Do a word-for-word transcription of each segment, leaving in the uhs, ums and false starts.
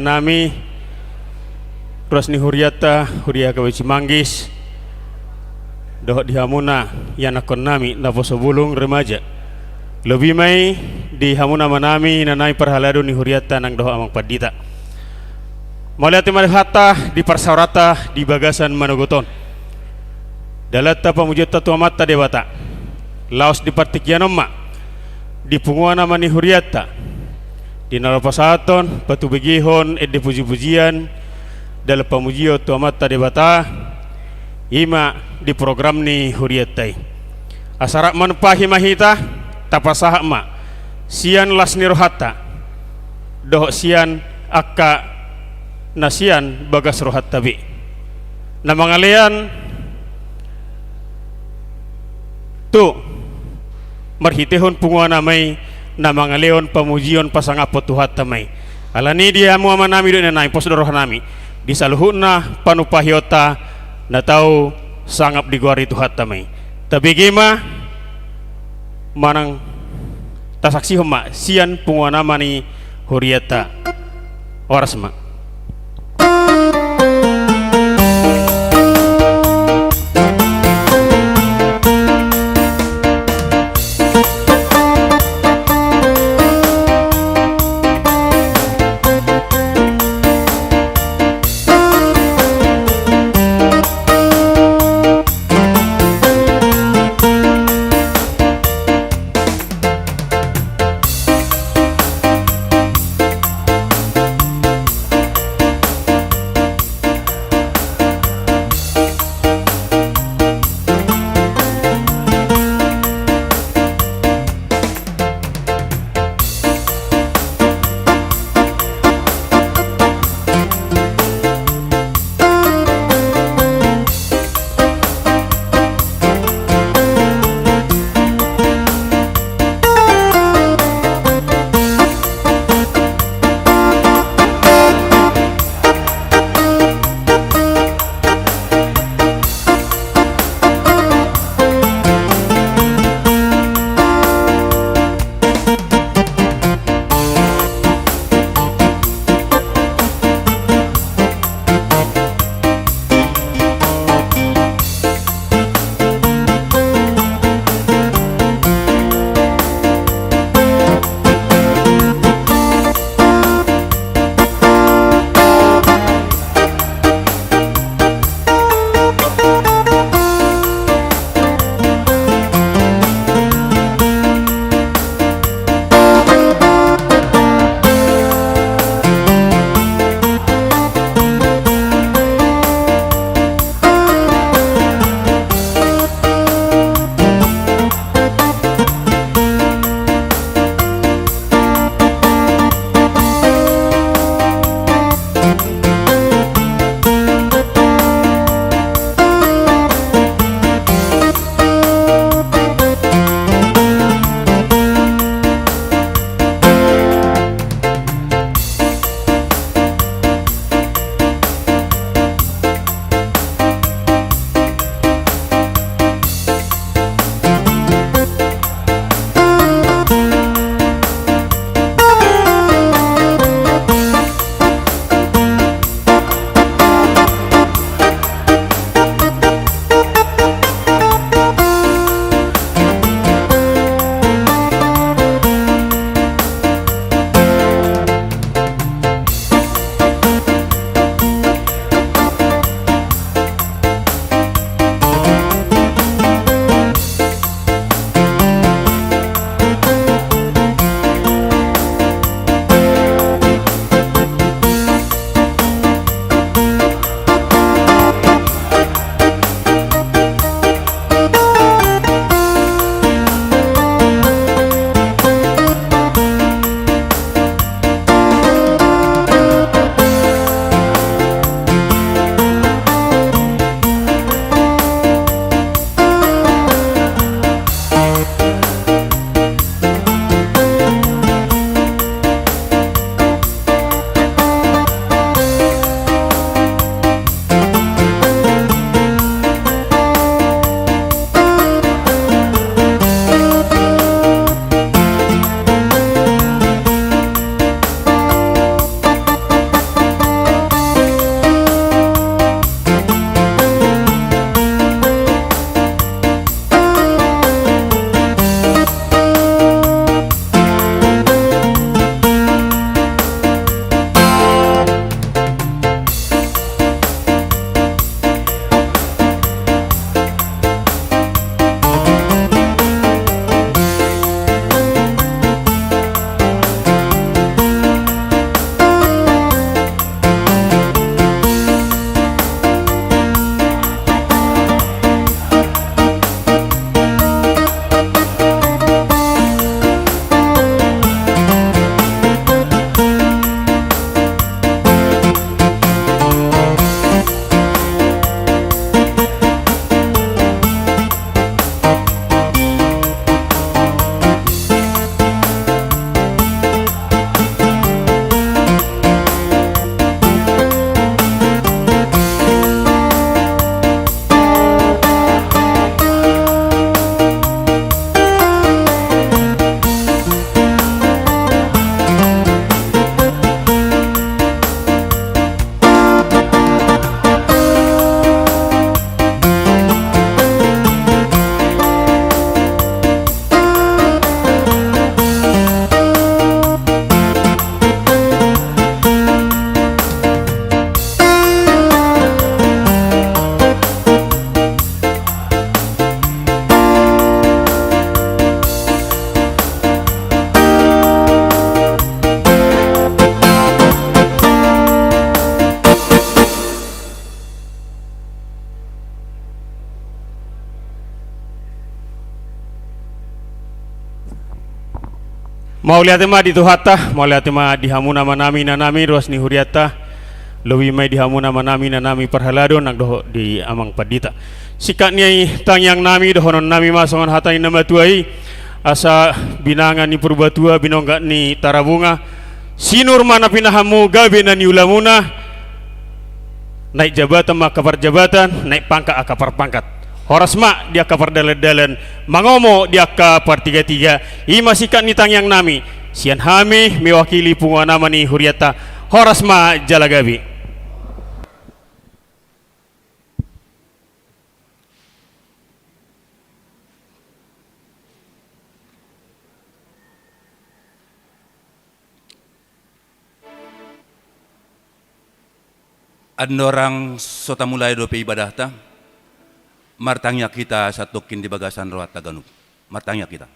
nami, ruas ni hurianta, huria H K B Cimanggis, dohot di hamuna ianakhon nami naposo bulung remaja. Lobi ma i di hamuna ama nami, ina nami parhalado ni hurianta nang dohot amang pandita. Mauliate ma di hata di parsaoranta di bagasan manogot on. Dalanta pamujionta tu Amanta Debata. Laos di partingkian on ma di punguan ama ni hurianta, di na laho pasahathon, patubegehon ende pujipujian, dalan pamujion tu Amanta Debata, i ma di program ni hurianta i. Asa rap manumpahi ma hita, tapasahat ma sian las ni rohanta, dohot sian angka na sian bagas rohanta be. Na mangalean tu marhitehon punguan ama i, na mangalehon pamujion pasangaphon Tuhanta ma i. Alani i di hamu ama nami dohot ina nami, pos do roha nami di saluhutna panumpahionta na tau sangap digoari Tuhanta ma i. Tabege ma manang tasaksihon ma sian punguan ama ni hurianta. Horas ma. Mauliate ma di Tuhanta, mauliate ma di hamu na manami, na nami ruas ni hurianta, lobi ma i di hamu na manami, na nami parhalado, nang dohot di amang pandita. Singkat ni tangiang nami, dohonon nami ma songon hata ni na matua i, asa binanga ni Purbatua, binonggat ni Tarabunga, sinur ma na pinahanmu, gabe na niulamuna, naik jabatan ma angka parjabatan, naik pangkat angka parpangkat. Horas ma di angka pardalandalan, mangomo di angka partigatiga, i ma singkat ni tangiang nami, sian hami mewakili punguan ama ni hurianta, horas ma jala gabe. Andorang so tamulai dope ibadahta, martangiang hita satongkin di bagasan rohanta ganup. Martangiang hita.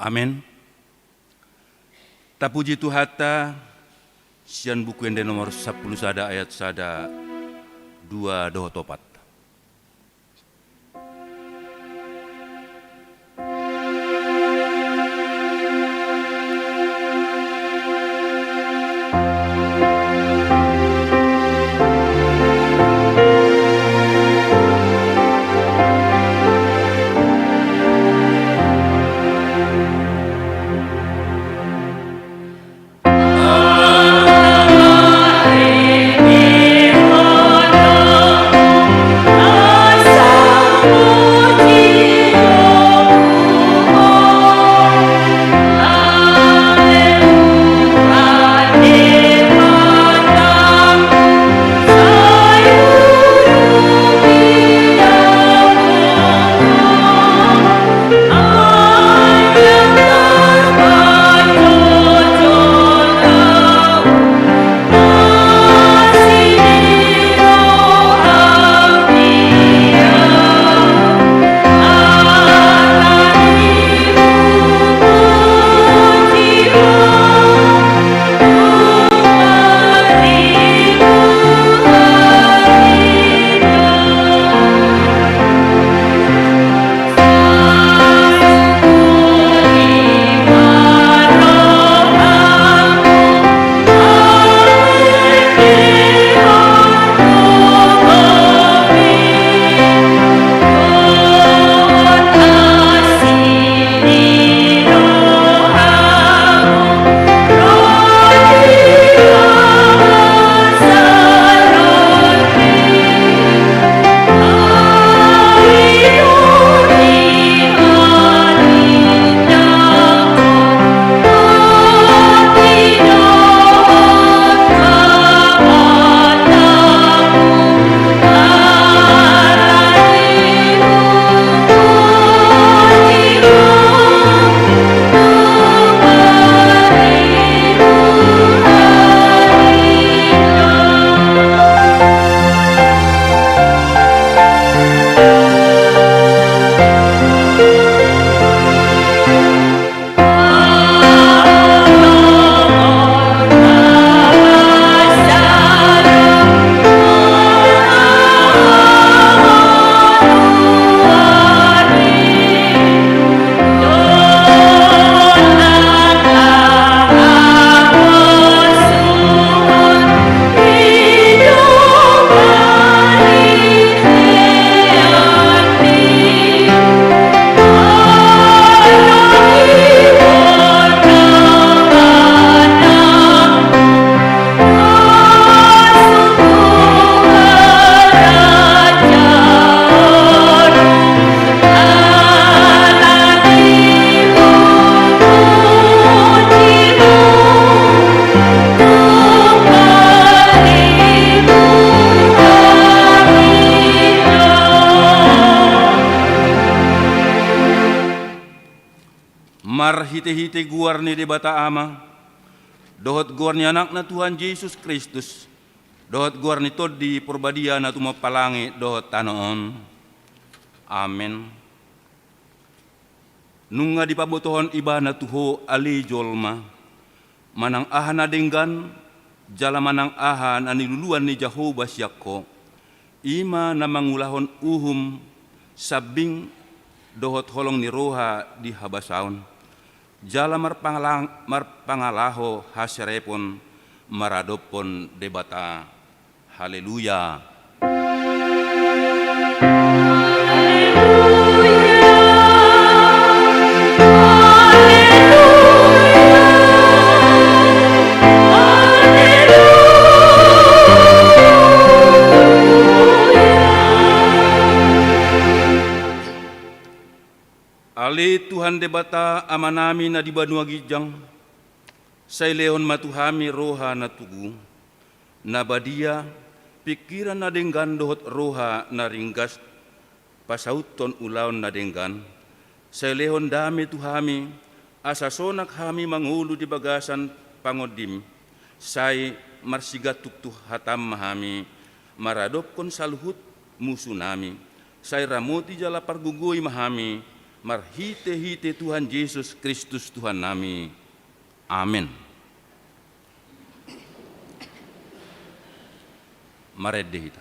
Amen. Tapuji Tuhanta, sian Buku Ende nomor sampulu sada ayat sada, dua dohot opat. Marhitehite goar ni Debata Ama, dohot goar ni Anakna Tuhan Jesus Kristus, dohot goar ni Tondi Porbadia na tumompa langit dohot tano on. Amen. Nunga dipabotohon ibana tu ho ale jolma, manang aha na denggan, jala manang aha na niluluan ni Jahowa sian ho, i ma na mangulahon uhum sambing dohot holong ni roha di habasaon, jala marpangala-, marpangalaho haserepon maradophon Debata. Haleluya. Ale Tuhan Debata Amanami na di banua ginjang, sai lehon ma tu hami roha na tugu, na badia, pingkiran na denggan dohot roha na ringgas pasauthon ulaon na denggan. Sai lehon dame tu hami, asa sonang hami mangolu di bagasan pangondim. Sai marsigantung tu hatam ma hami maradophon saluhut musunami. Sai ramoti jala pargogoi ma hami marhitehite Tuhan Jesus Kristus Tuhannami. Amen. Marende hita.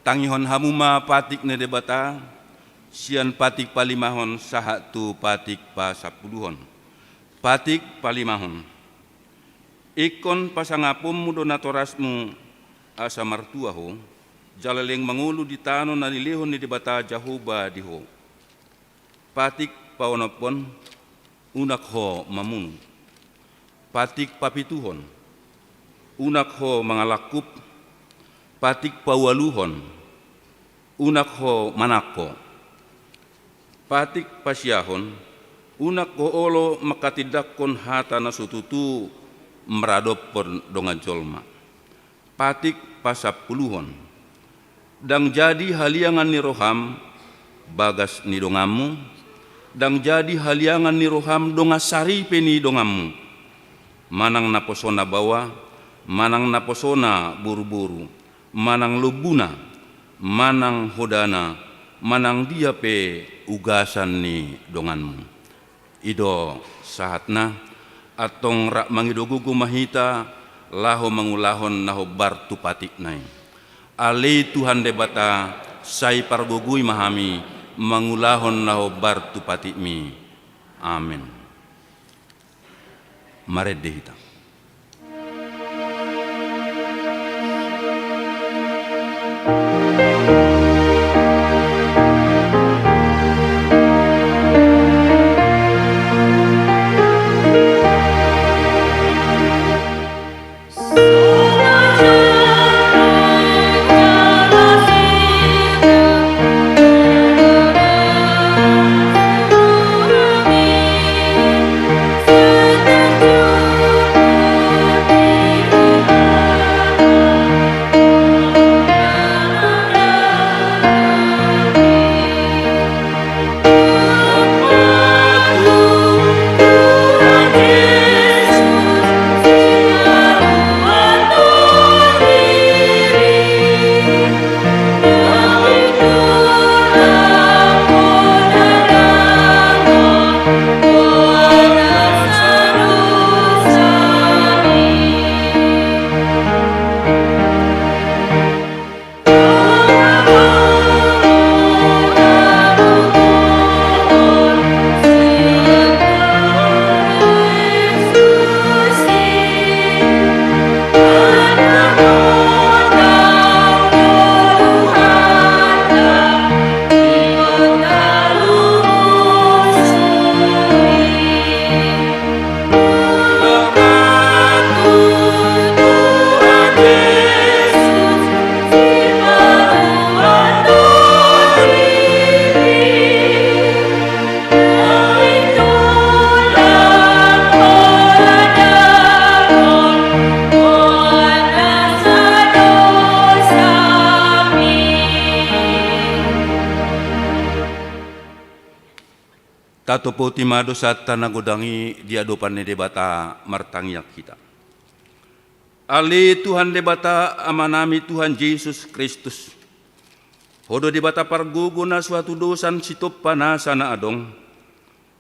Tangihon hamu ma patik ni Debata, sian patik palimahon sahat tu patik pasampuluhon. Patik palimahon. Ingkon pasangaponmu do natorasmu asa martua ho, jala leleng mangolu di tano na nilehon ni Debata Jahowa di ho. Patik paonomhon, unang ho mamunu. Patik papituhon, unang ho mangalangkup. Patik paualuhon, unang ho manangko. Patik pasiahon, unang ho olo manghatindanghon hata na so tutu maradophon dongan jolma. Patik pasampuluhon. Ndang jadi haliangan ni roham bagas ni donganmu, ndang jadi haliangan ni roham dongan saripe ni donganmu, manang naposona baoa, manang naposona boruboru, manang lombuna, manang hodana, manang dia pe ugasan ni donganmu. I do sahatna, antong rap mangido gogo ma hita laho mangulahon na hombar tu patikna i. Ale Tuhan Debata, sai pargogoi ma hami mangulahon na hombar tu patikmi. Amen. Marende hita. Tatopoti ma dosanta na godang i di adopan ni Debata, martangiang hita. Ale Tuhan Debata, Amanami Tuhan Jesus Kristus, Ho do Debata pargogo na so hatudosan, sitompa nasa na adong,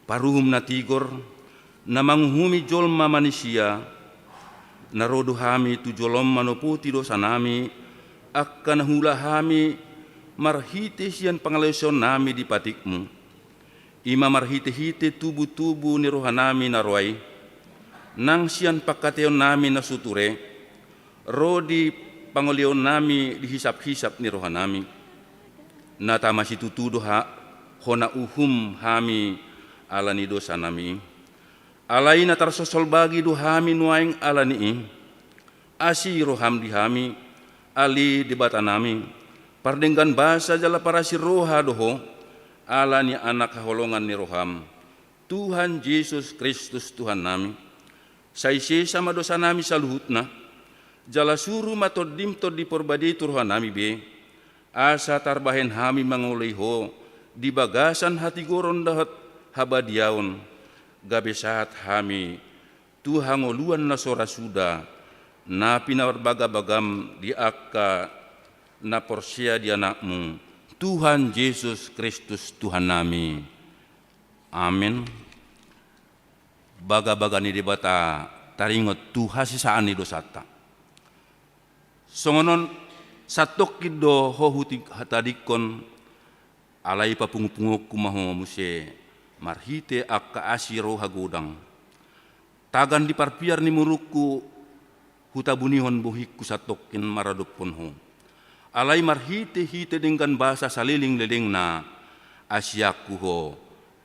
paruhum na tigor, na manguhumi jolma manisia. Na ro do hami tu jolom manopoti dosanami, angka na huula hami marhite sian pangalaosionnami di patikmu. I ma marhitehite tubutubu ni rohanami na roa i, nang sian pangkataionnami na so ture, ro di pangolaionnami di hisaphisap ni rohanami. Na tama situtu do ha, hona uhum hami ala ni dosanami. Alai na tarsosolbagi do hami nuaeng ala ni i. Asi roham di hami, ale Debatanami, pardenggan basa jala parasi roha do Ho, ala ni Anak haholongan ni roham, Tuhan Jesus Kristus Tuhannami. Sai sesa ma dosanami saluhutna, jala suru ma Tondim Tondi Porbadia i tu rohanami be, asa tarbahen hami mangoloi Ho di bagasan hatigoron dohot habadiaon, gabe sahat hami tu hangoluan na so ra suda, na pinarbagabagam di angka na porsea di Anakmu, Tuhan Jesus Kristus Tuhannami. Amen. Bagabaga ni Debata taringot tu hasesaan ni dosanta. Songon on, santongkin do ho huhatahon, alai papungupunguonku ma ho muse marhite angka asi roha godang. Tagan di parpiar ni murungku, hutabunihon bohingku santongkin maradophon ho. Alai marhitehite denggan basa saleleng lelengna, asianku ho,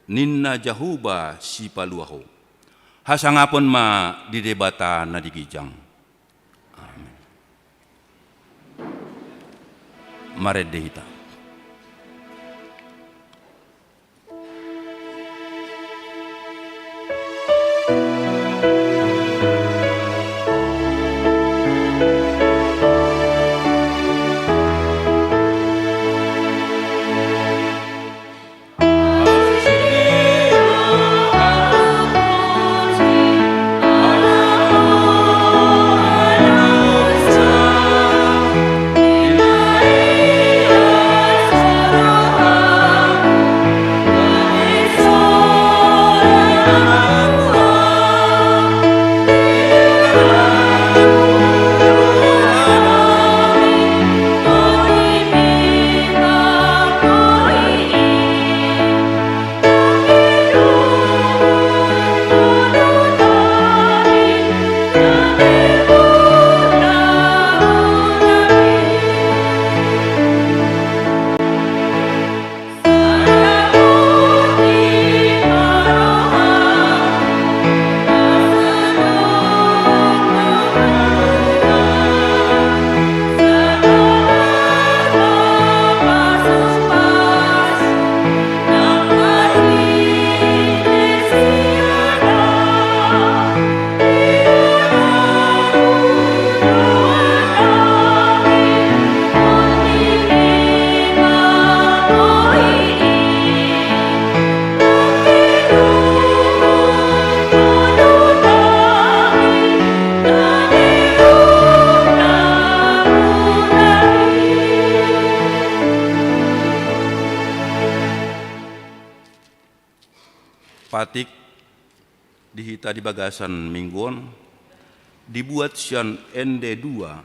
ninna Jahowa Sipalua ho. Hasangapon ma di Debata na di ginjang. Amen. Marende hita. Patik di hita di bagasan minggu on dibuat sian Ende dua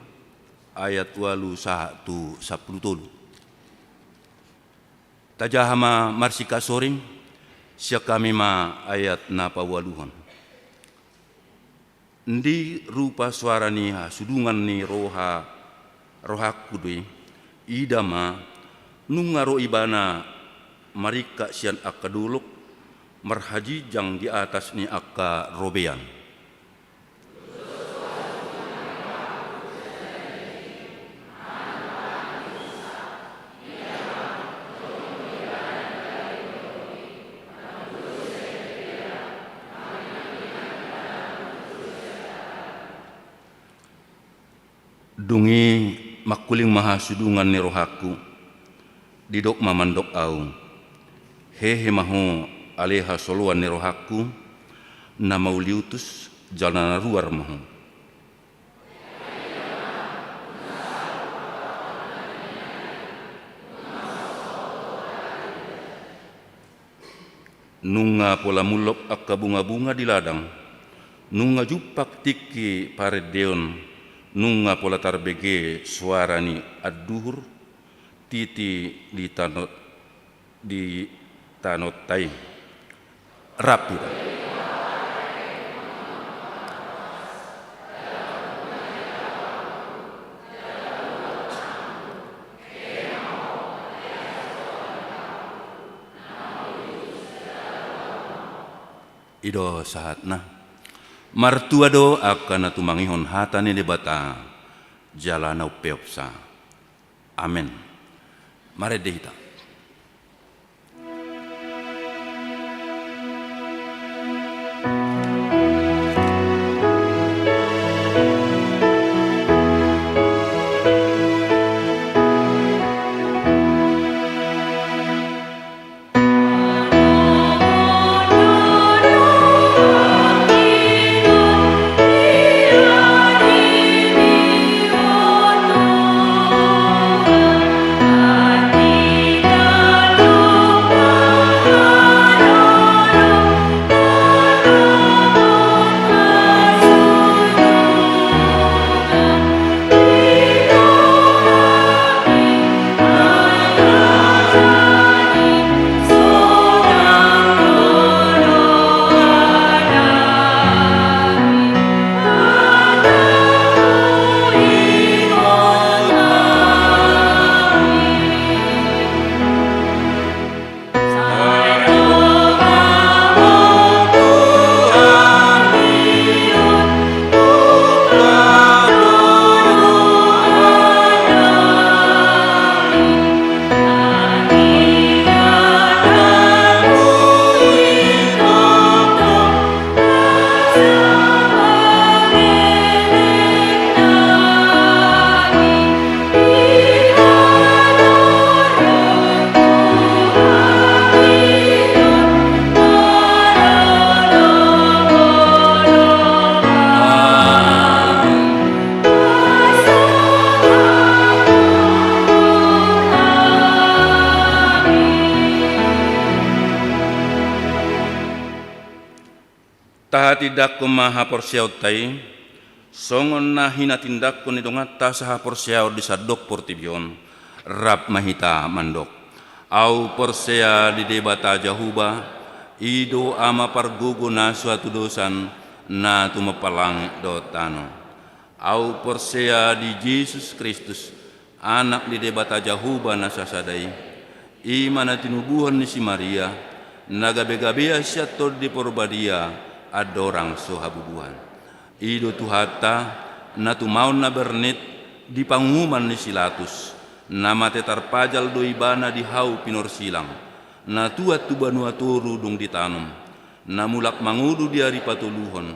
ayat ualu sahat tu sampulu tolu. Tajaha ma marsingkat soring, sian hami ma ayat na paualuhon. Ndi rupa soara ni hasudungan ni roha, rohangku do i, ida ma, nunga ro ibana maringkat sian angka dolok, marhajinjang di atas ni angka robean. Dung i mangkuling ma hasudungan ni rohangku, didok ma mandok ahu: Hehe ma ho ale hasoloan ni rohangku, na mauliutus jala na ruar ma ho. Nunga pola mullop angka bungabunga di ladang, nunga jumpang tingki parendeon, nunga pola tarbege soara ni anduhur titi di tano, di tanonta i. Rap hita. I do sahatna. Martua do angka na tumangihon hata ni Debata jala na umpeopsa. Amen. Marende hita. Tahatindangkon ma haporseaonta i, songon na hinatindangkon ni donganta sahaporseaon di sandok portibi on. Rap ma hita mandok: Ahu porsea di Debata Jahowa, i do Ama pargogo na so hatudosan, na tumompa langit dohot tano. Ahu porsea di Jesus Kristus, Anak ni Debata Jahowa na sasada i, i ma na tinubuhon ni si Maria, na gabegabean sian Tondi Porbadia, andorang so habubuhan. I do Tuhanta, na tumaon na bernit di panguhuman ni si Latus, na mate tarpajal do Ibana di hau pinorsilang, na tuat tu banua toru dung ditanom, na mulak mangolu di ari patoluhon,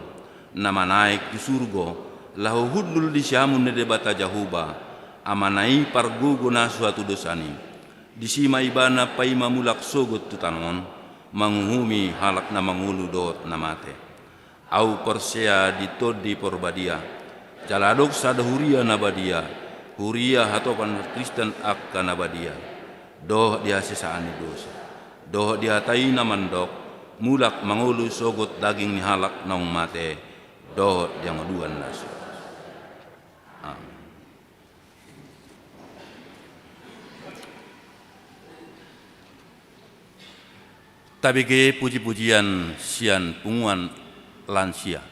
na manaek tu surgo, laho hundul di siamun ni Debata Jahowa, Amana i pargogo na so hatudosan i. Disi ma Ibana paima mulak sogot tu tano on, manguhumi halak na mangolu dohot na mate. Ahu porsea di Tondi Porbadia, jala adong sada huria na badia, huria hatopan Kristen angka na badia, dohot di hasesaan ni dosa, dohot di hata i na mandok: mulak mangolu sogot daging ni halak naung mate dohot di hangoluan na so. Amen. Tabege puji-pujian sian punguan lansia.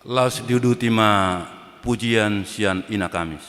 Laos diuduti ma pujian sian Ina Kamis.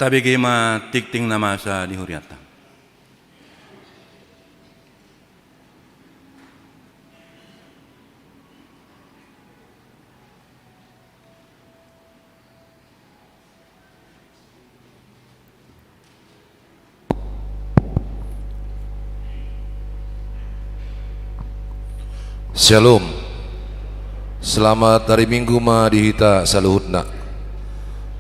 Tabege ma tingting na masa di hurianta. Syalom. Selamat hari Minggu ma di hita saluhutna.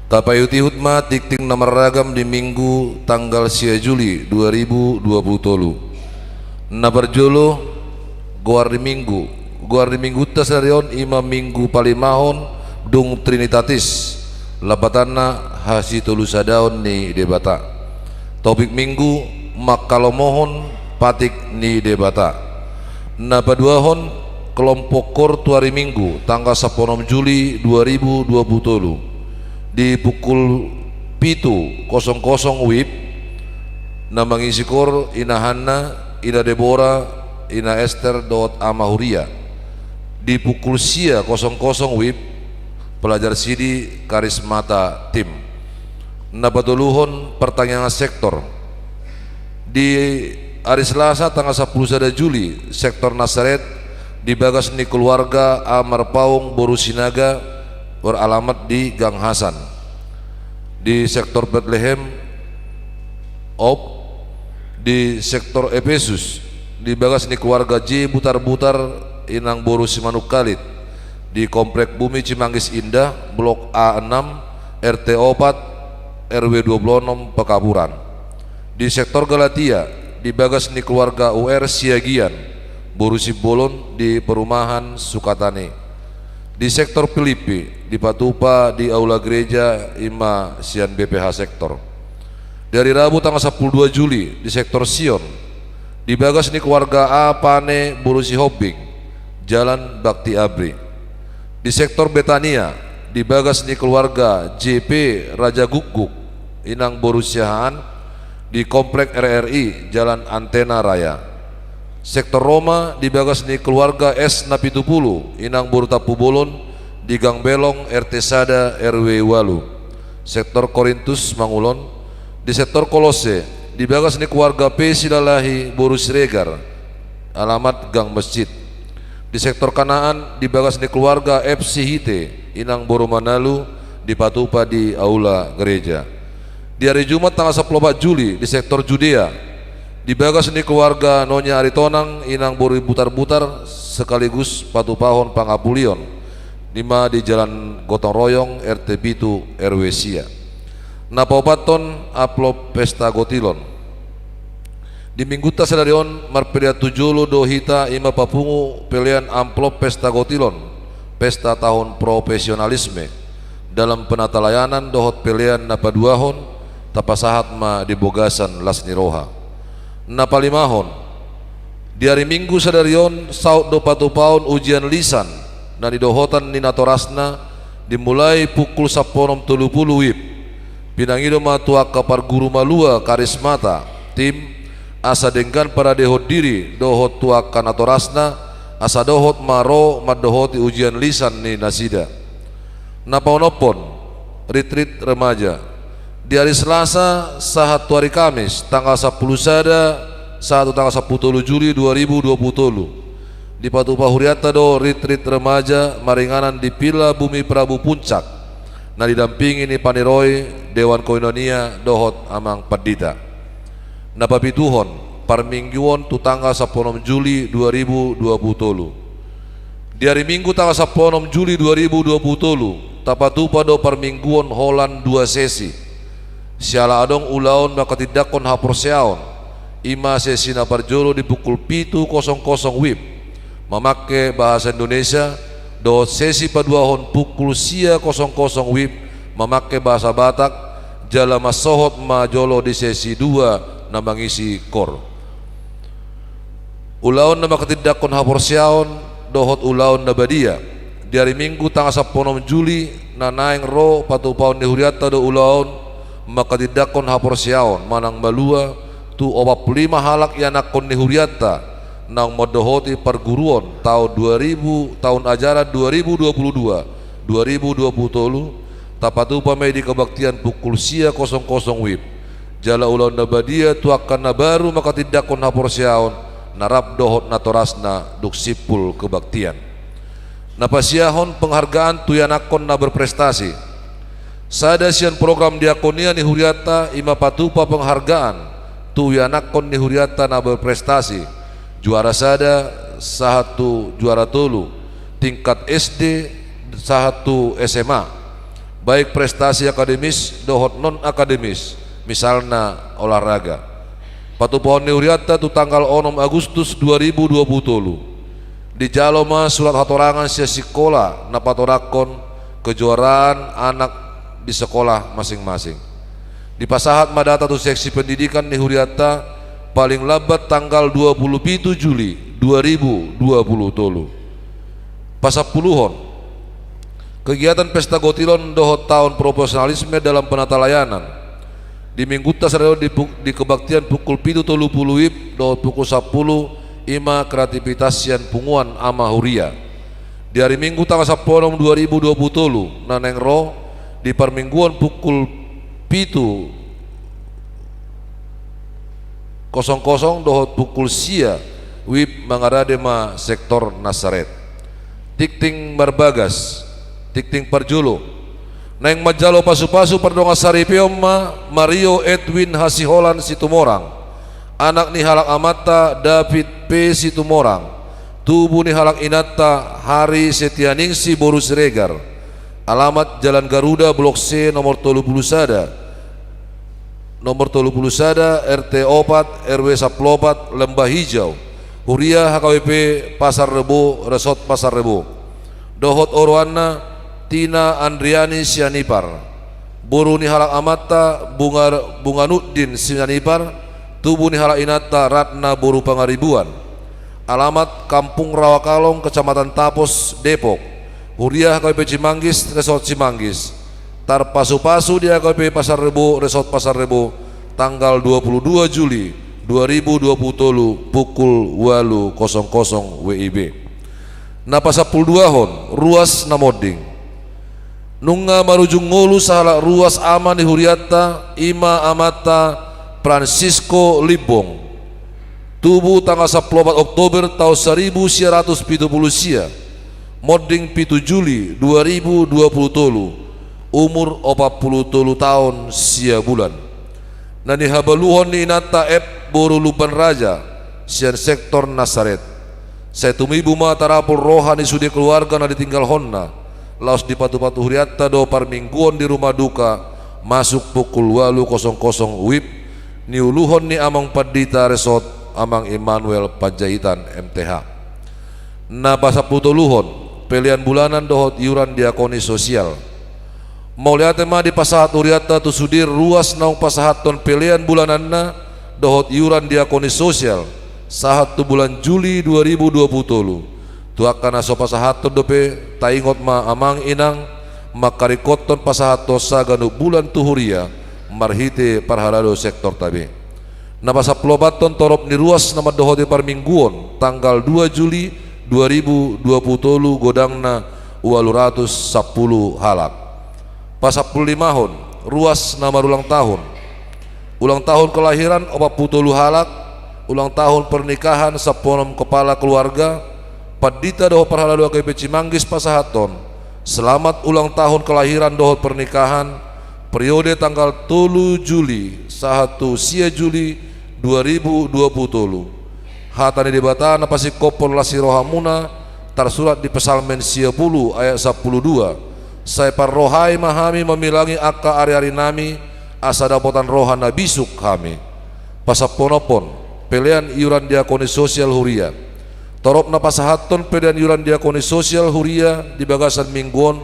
Tapaihut-ihut ma tingting na marragam di Minggu tanggal sia Juli dua ribu dua puluh tolu. Na parjolo, goar ni Minggu. Goar ni Minggunta sadari on i ma Minggu palimahon dung Trinitatis, lapatanna hasitolusadaon ni Debata. Topik Minggu, manghalomohon patik ni Debata. Na paduahon, kelompok kor tu ari Minggu tanggal sampulu onom Juli dua ribu dua puluh tolu, di pukul pitu kosong kosong wib. Na mangisi kor Ina Hanna, Ina Debora, Ina Ester dohot Ama Huria. Di pukul sia kosong kosong wib, pelajar sidi Karismata Tim. Na patoluhon, partangiangan sektor. Di ari Selasa tanggal sampulu sada Juli, sektor Nasaret di bagas ni keluarga A. Marpaung boru Sinaga, beralamat di Gang Hasan. Di sektor Betlehem, op, di sektor Epesus, di bagas ni keluarga J. Butarbutar, inang boru Simanungkalit, di Komplek Bumi Cimanggis Indah, Blok A enam, R T opat, R W dua puluh onom, Pekapuran. Di sektor Galatia, di bagas ni keluarga U R Siagian, boru Simbolon, di perumahan Sukatani. Di sektor Pilippi, dipatupa di aula gereja, i ma sian B P H sektor. Di ari Rabu tanggal sampulu dua Juli, di sektor Sion, di bagas ni keluarga A. Pane boru Sihombing, Jalan Bakti Abri. Di sektor Betania, di bagas ni keluarga J P Raja Gukguk, inang boru Siahaan, di Komplek R R I, Jalan Antena Raya. Sektor Roma, di bagas ni keluarga S. Napitupulu, inang boru Tampubolon, di Gang Belong, R T sada, R W ualu. Sektor Korintus Mangulon, di sektor Kolose, di bagas ni keluarga P. Silalahi boru Siregar, alamat Gang Mesjid. Di sektor Kanaan, di bagas ni keluarga F. Sihite, inang boru Manalu, dipatupa di aula gereja. Di ari Jumat tanggal sampulu opat Juli, di sektor Judea, di bagas ni keluarga Nonya Aritonang, inang boru Butarbutar, sekaligus patupahon pangapulion, i ma di Jalan Gotong Royong, R T pitu, R W sia. Na paopathon, amplop pesta gotilon. Di Minggunta sadari on, marpelean tu jolo do hita, i ma papungu pelean amplop pesta gotilon, pesta tahun profesionalisme, dalam penatalayanan dohot pelean na paduahon, tapasahat ma di bagasan las ni roha. Na palimahon, di ari Minggu sadari on, saut do patupaon ujian lisan, na nidohotan ni natorasna, dimulai pukul sampulu onom tolu pulu wib. Pinangi do ma tu angka parguru malua Karismata Tim, asa denggan paradehon diri dohot tu angka natorasna, asa dohot ma ro mandohoti ujian lisan ni nasida. Na paonomhon, ritrit remaja. Di ari Selasa sahat tu ari Kamis, tanggal sampulu sada sahat tu tanggal sampulu tolu Juli dua ribu dua puluh tolu, dipatupa hurianta do ritrit remaja maringanan di Villa Bumi Prabu Puncak, na didampingi ni paniroi, Dewan Koinonia dohot amang pandita. Na papituhon, parmingguon tu tanggal sampulu onom Juli dua ribu dua puluh tolu. Di ari Minggu tanggal sampulu onom Juli dua ribu dua puluh tolu, tapatupa do parmingguon holan dua sesi. Siala adong ulaon manghatindanghon haporseaon, i ma sesi na parjolo di pukul pitu kosong kosong wib, mamangke bahasa Indonesia, dohot sesi paduahon pukul sia kosong kosong wib, mamangke bahasa Batak, jala mansohot ma jolo di sesi dua na mangisi kor. Ulaon na manghatindanghon haporseaon dohot ulaon na badia. Di ari Minggu tanggal sampulu onom Juli, na naeng ro patupaon ni hurianta do ulaon manghatindanghon haporseaon manang malua tu opat pulu lima halak ianakhon ni hurianta, naung mandohoti parguruon taon dua ribu, taon ajaran dua ribu dua puluh dua, dua ribu dua puluh tolu, Tapatupa ma i di kebaktian pukul sia kosong kosong wib. Jala ulaon na badia tu angka na baru manghatindanghon haporseaon na rap dohot natorasna dung simpul kebaktian. Na pasiahon penghargaan tu ianakhon na berprestasi. Sada sian program diakonia ni hurianta i ma patupa penghargaan tu ianakhon ni hurianta na berprestasi, juara sada sahat tu juara tolu, tingkat S D sahat tu S M A, baik prestasi akademis dohot non akademis, misalna olahraga. Patupahon ni hurianta tu tanggal onom Agustus dua ribu dua puluh tolu. Dijalo ma surat hatorangan sian sikola na patorangkon kejuaraan anak di sekolah masing-masing. Dipasahat ma data tu seksi pendidikan ni hurianta paling lambat tanggal dua puluh pitu Juli dua ribu dua puluh tolu. Pasampuluhon. Kegiatan pesta gotilon dohot taon profesionalisme dalam penatalayanan. Di minggunta sadari on di pu-, di kebaktian pukul pitu tolu puluh wib dohot pukul sampulu, i ma kreativitas sian punguan ama huria. Di ari Minggu tanggal sampulu onom dua ribu dua puluh tolu, na naeng ro, di parmingguon pukul pitu kosong kosong dohot pukul sia wib mangarade ma sektor Nasaret. Tingting marbagas, tingting parjolo. Naeng manjalo pasupasu pardongan saripeon ma Mario Edwin Hasiholan Situmorang, anak ni halak amanta David P Situmorang, tubu ni halak inanta Hari Setianingsih boru Siregar, alamat Jalan Garuda, Blok C, nomor tolu puluh sada, nomor tolu puluh sada, R T opat, R W sampulu opat, Lembah Hijau, huria H K B P Pasar Rebo, Resort Pasar Rebo. Dohot oroanna Tina Andriani Sianipar, boru ni halak amanta Bunga-, Bunganuddin Sianipar, tubu ni halak inanta Ratna boru Pangaribuan. Alamat Kampung Rawakalong, Kecamatan Tapos, Depok. Huria H K B P Cimanggis, Resort Cimanggis. Tarpasupasu di H K B P Pasar Rebo, Resort Pasar Rebo, tanggal dua puluh dua Juli dua ribu dua puluh tolu, pukul ualu kosong kosong W I B. Na pasampuluduahon, ruas na monding. Nunga marujung ngolu sahalak ruas ama ni hurianta, i ma amanta Francisco Limbong. Tubu tanggal sampulu opat Oktober taon saribu sia ratus pitu pulu sia, monding pitu Juli dua ribu dua pulu tolu, umur opat pulu tolu taon sia bulan. Na nihabaluhon ni inanta F boru Lumban Raja, sian sektor Nasaret. Sai tumibu ma tarapul roha ni sude keluarga na ditinggalhonna, laos dipatupatu hurianta do parmingguon di rumah duka, masuk pukul ualu kosong kosong wib, niuluhon ni Amang Pandita Resort, Amang Immanuel Panjaitan, M T H. Na pasampulutoluhon, pelean bulanan dohot iuran diakoni sosial. Mauliate ma dipasahat hurianta tu sude ruas naung pasahathon pelean bulananna dohot iuran diakoni sosial, sahat tu bulan Juli dua ribu dua pulu tolu. Tu angka na so pasahathon dope, taingot ma amang inang, mangkaringkothon pasahathon saganup bulan tu huria, marhite parhalado sektorta be. Na pasampuluopathon, torop ni ruas na mandohoti parmingguon, tanggal dua Juli dua ribu dua pulu tolu, godangna ualu ratus sampulu halak. Pasampululimahon, ruas na marulang tahun. Ulang tahun kelahiran opat pulu tolu halak, ulang tahun pernikahan sampulu onom kepala keluarga, pandita dohot parhalado H K B P Cimanggis pasahathon selamat ulang tahun kelahiran dohot pernikahan, periode tanggal tolu Juli sahat tu sia Juli dua ribu dua pulu tolu. Hata ni Debata na pasingkophon las ni rohamuna, tarsurat di Psalmen sia pulu ayat sampulu dua: Sai parrohai ma hami mamilangi angka ariarinami, asa dapotan roha na bisuk hami. Pasampuluonomhon, pelean iuran diakoni sosial huria. Torop na pasahathon pelean iuran diakoni sosial huria di bagasan minggu on,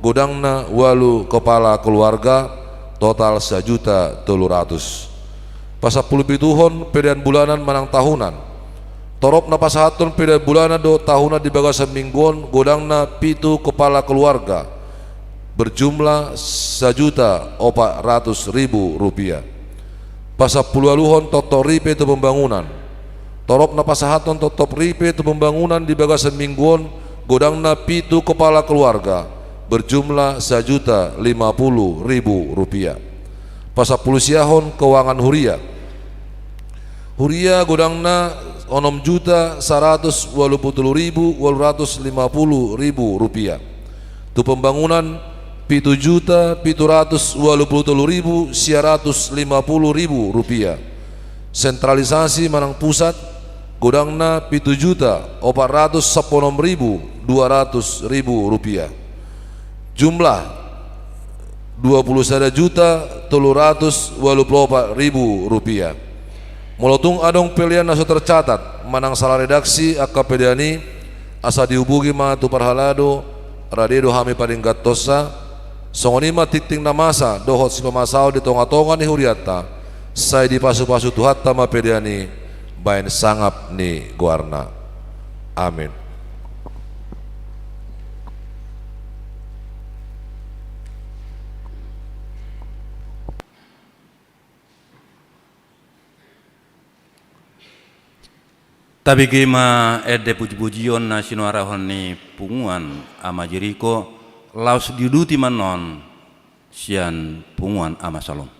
godangna ualu kepala keluarga, total sajuta tolu ratus. Pasampulupituhon, pelean bulanan manang tahunan. Torop na pasahathon pelean bulanan dohot tahunan di bagasan minggu on, godangna pitu kepala keluarga, berjumlah sajuta opat ratus ribu rupiah. Pasampuluualuhon, toptop ripe tu pembangunan. Torop na pasahathon toptop ripe tu pembangunan di bagasan minggu on, godangna pitu kepala keluarga, berjumlah sajuta lima puluh ribu rupiah. Pasampulu siahon keuangan huria. Huria godangna onom juta saratus ualu pulu tolu ribu ualu ratus lima pulu ribu rupiah. Tu pembangunan, pitu juta pitu ratus ualu pulu tolu ribu sia ratus lima pulu ribu rupiah. Sentralisasi manang pusat, godangna pitu juta opat ratus sampulu onom ribu dua ratus ribu rupiah. Jumlah, dua pulu sada juta tolu ratus ualu pulu opat ribu rupiah. Molo tung adong pelean na so tercatat manang salah redaksi angka pelean i, asa dihubungi ma tu parhalado, rade do hami padengganhonsa. Songon i ma tingting na masa dohot sipamasaon di tonga-tonga ni hurianta, sai dipasu-pasu Tuhanta ma pelean i baen sangap ni goarna. Amin. Tabege ma ende pujipujion na sinuarahon ni punguan Ama Jeriko, laos diuduti ma annon sian punguan Ama Salom.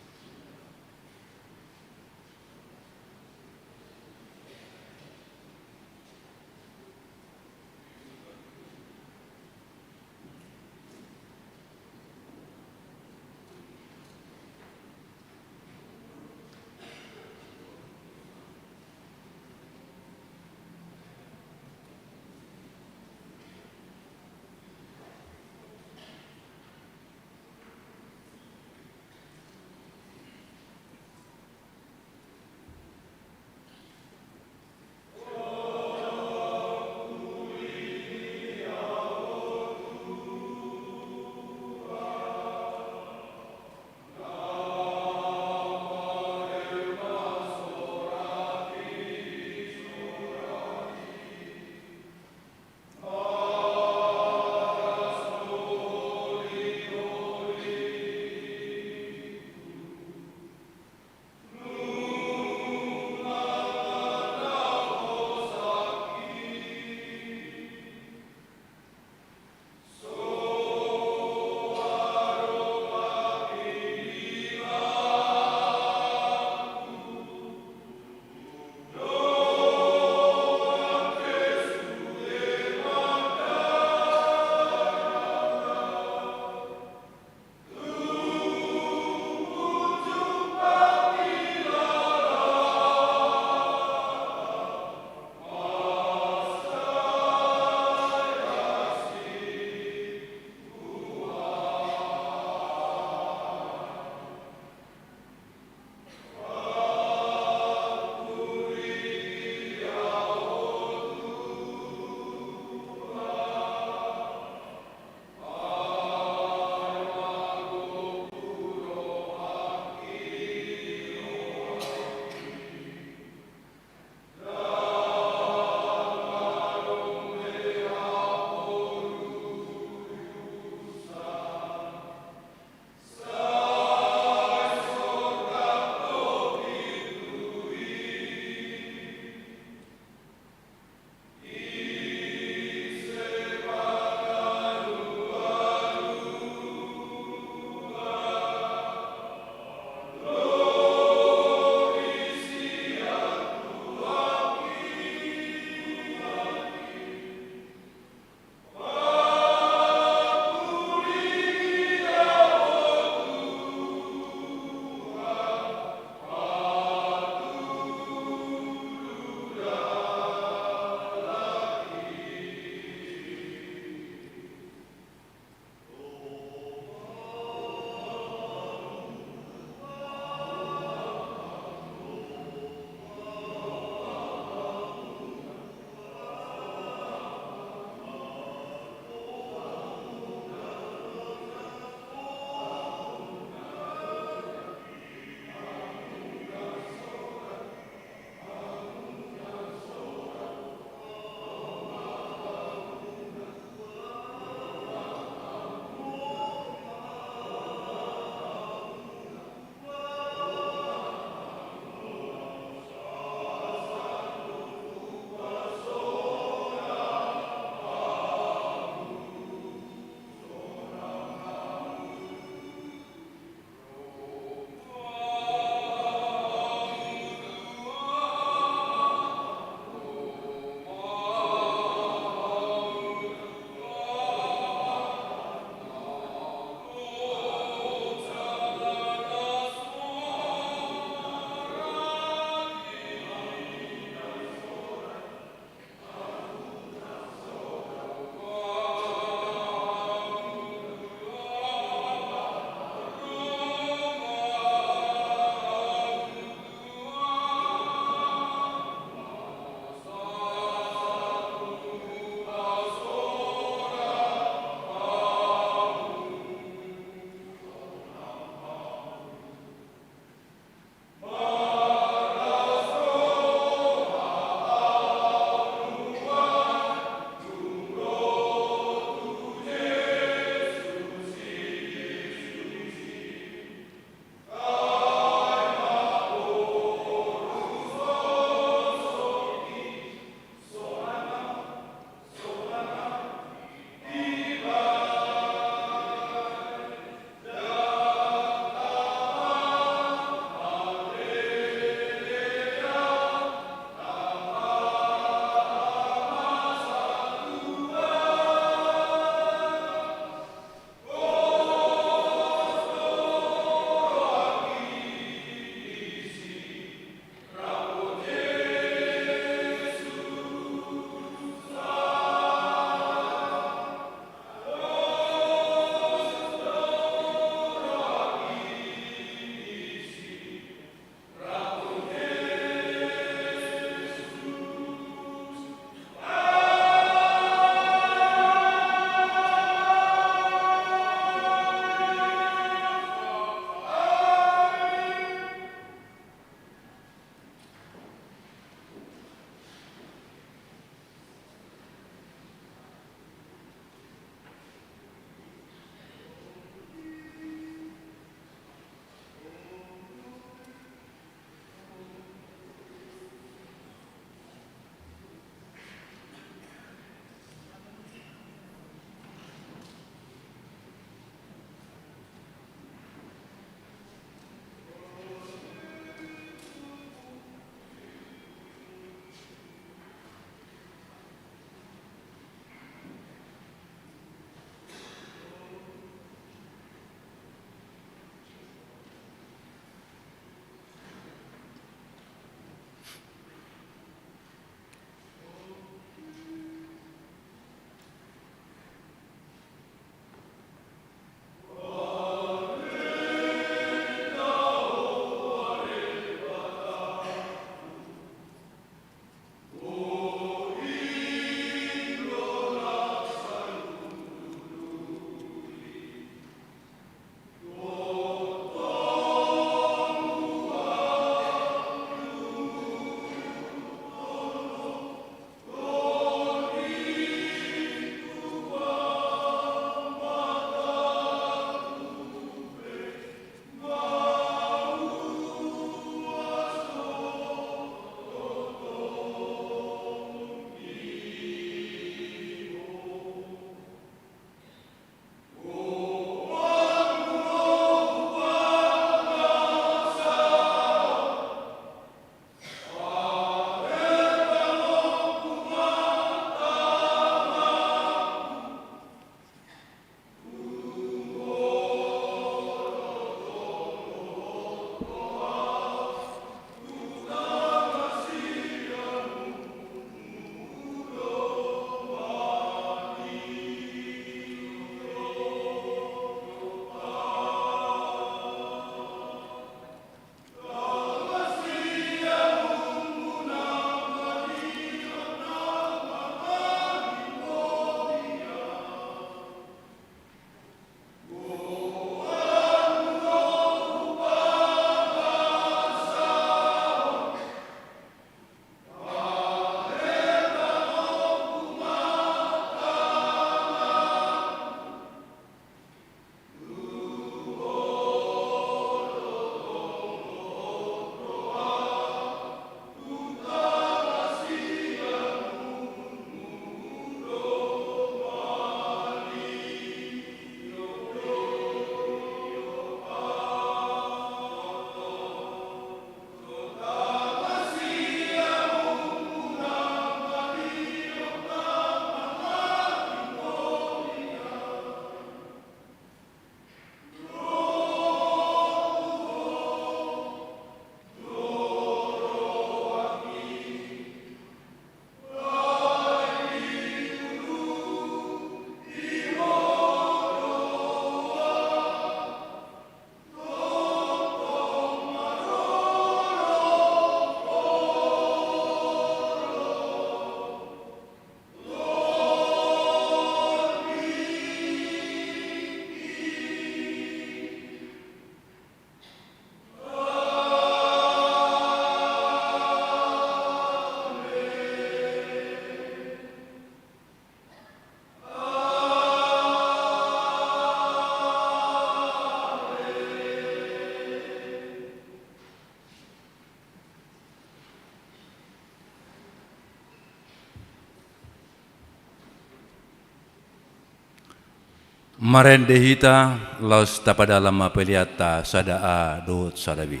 Marende hita, laos tapadalan ma peleanta sada A dohot sada B.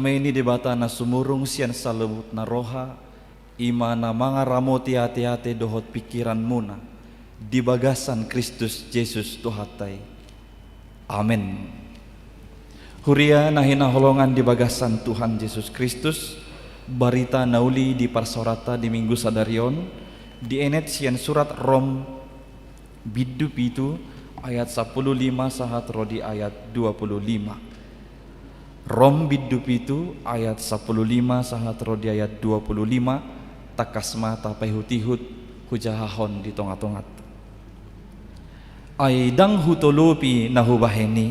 Dame ni Debata na sumurung sian saluhutna roha, i ma na mangaramoti ateate dohot pingkiranmuna di bagasan Kristus Jesus Tuhanta i. Amen. Huria na hinaholongan di bagasan Tuhan Jesus Kristus, barita na uli di parsaoranta di Minggu sadari on dienet sian surat Rom bindu pitu ayat sampulu lima sahat ro di ayat dua pulu lima. Rom bindu pitu ayat sampulu lima sahat ro di ayat dua pulu lima, tangkas ma tapaihutihut hujahahon di tongatonganta. Ai ndang hutolopi na hubahen i,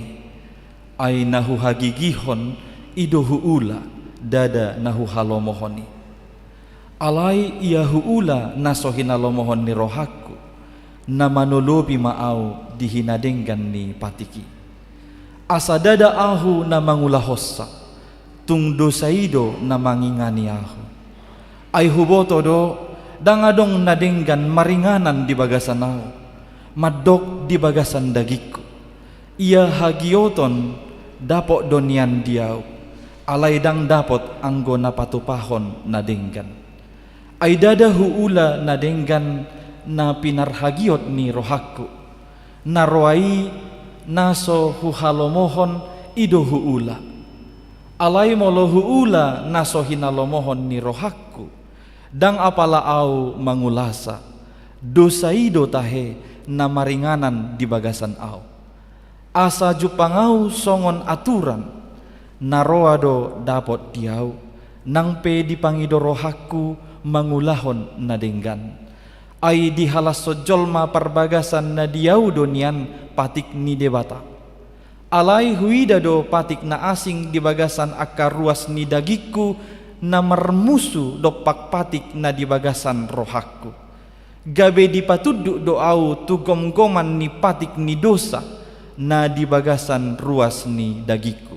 ai na huhagigihon i do huula, ndada na huhalomohon i. Alai ia huula na so hinalomohon ni rohangku, na manolopi ma ahu di hinadenggan ni patik i. Asa ndada ahu na mangulahonsa, tung dosa i do na mangingani ahu. Ai huboto do, ndang adong na denggan maringanan di bagasan ahu, mandok di bagasan dagingku. Ia hagioton dapot do nian di ahu, alai ndang dapot anggo na patupahon na denggan. Ai ndada huula na denggan na pinarhagiot ni rohangku, na roa i na so huhalomohon i do huula. Alai molo huula na so hinalomohon ni rohangku, ndang apala ahu mangulasa, dosa i do tahe na maringanan di bagasan ahu. Asa jumpang ahu songon aturan, na roa do dapot di ahu, nang pe dipangido rohangku mangulahon na denggan. Ai dihalashon jolma parbagasan na di ahu do nian patik ni Debata. Alai huida do patik na asing di bagasan angka ruas ni dagingku, na marmusu dompak patik na di bagasan rohangku. Gabe dipatunduk do ahu tu gomgoman ni patik ni dosa na di bagasan ruas ni dagingku.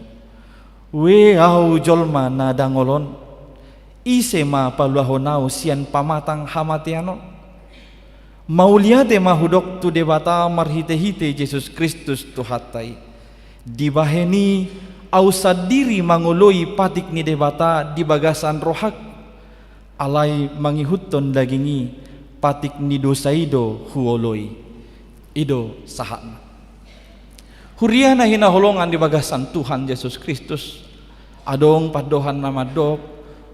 Ue ahu jolma na dangol on, ise ma paluahon ahu sian pamatang hamatean on? Mauliate ma hudok tu Debata marhitehite Jesus Kristus Tuhanta i. Dibahen i ahu sandiri mangoloi patik ni Debata di bagasan rohangku. Alai mangihuthon daging i, patik ni dosa i do huoloi. I do sahatna. Huria na hinaholongan di bagasan Tuhan Jesus Kristus, adong pandohan na mandok,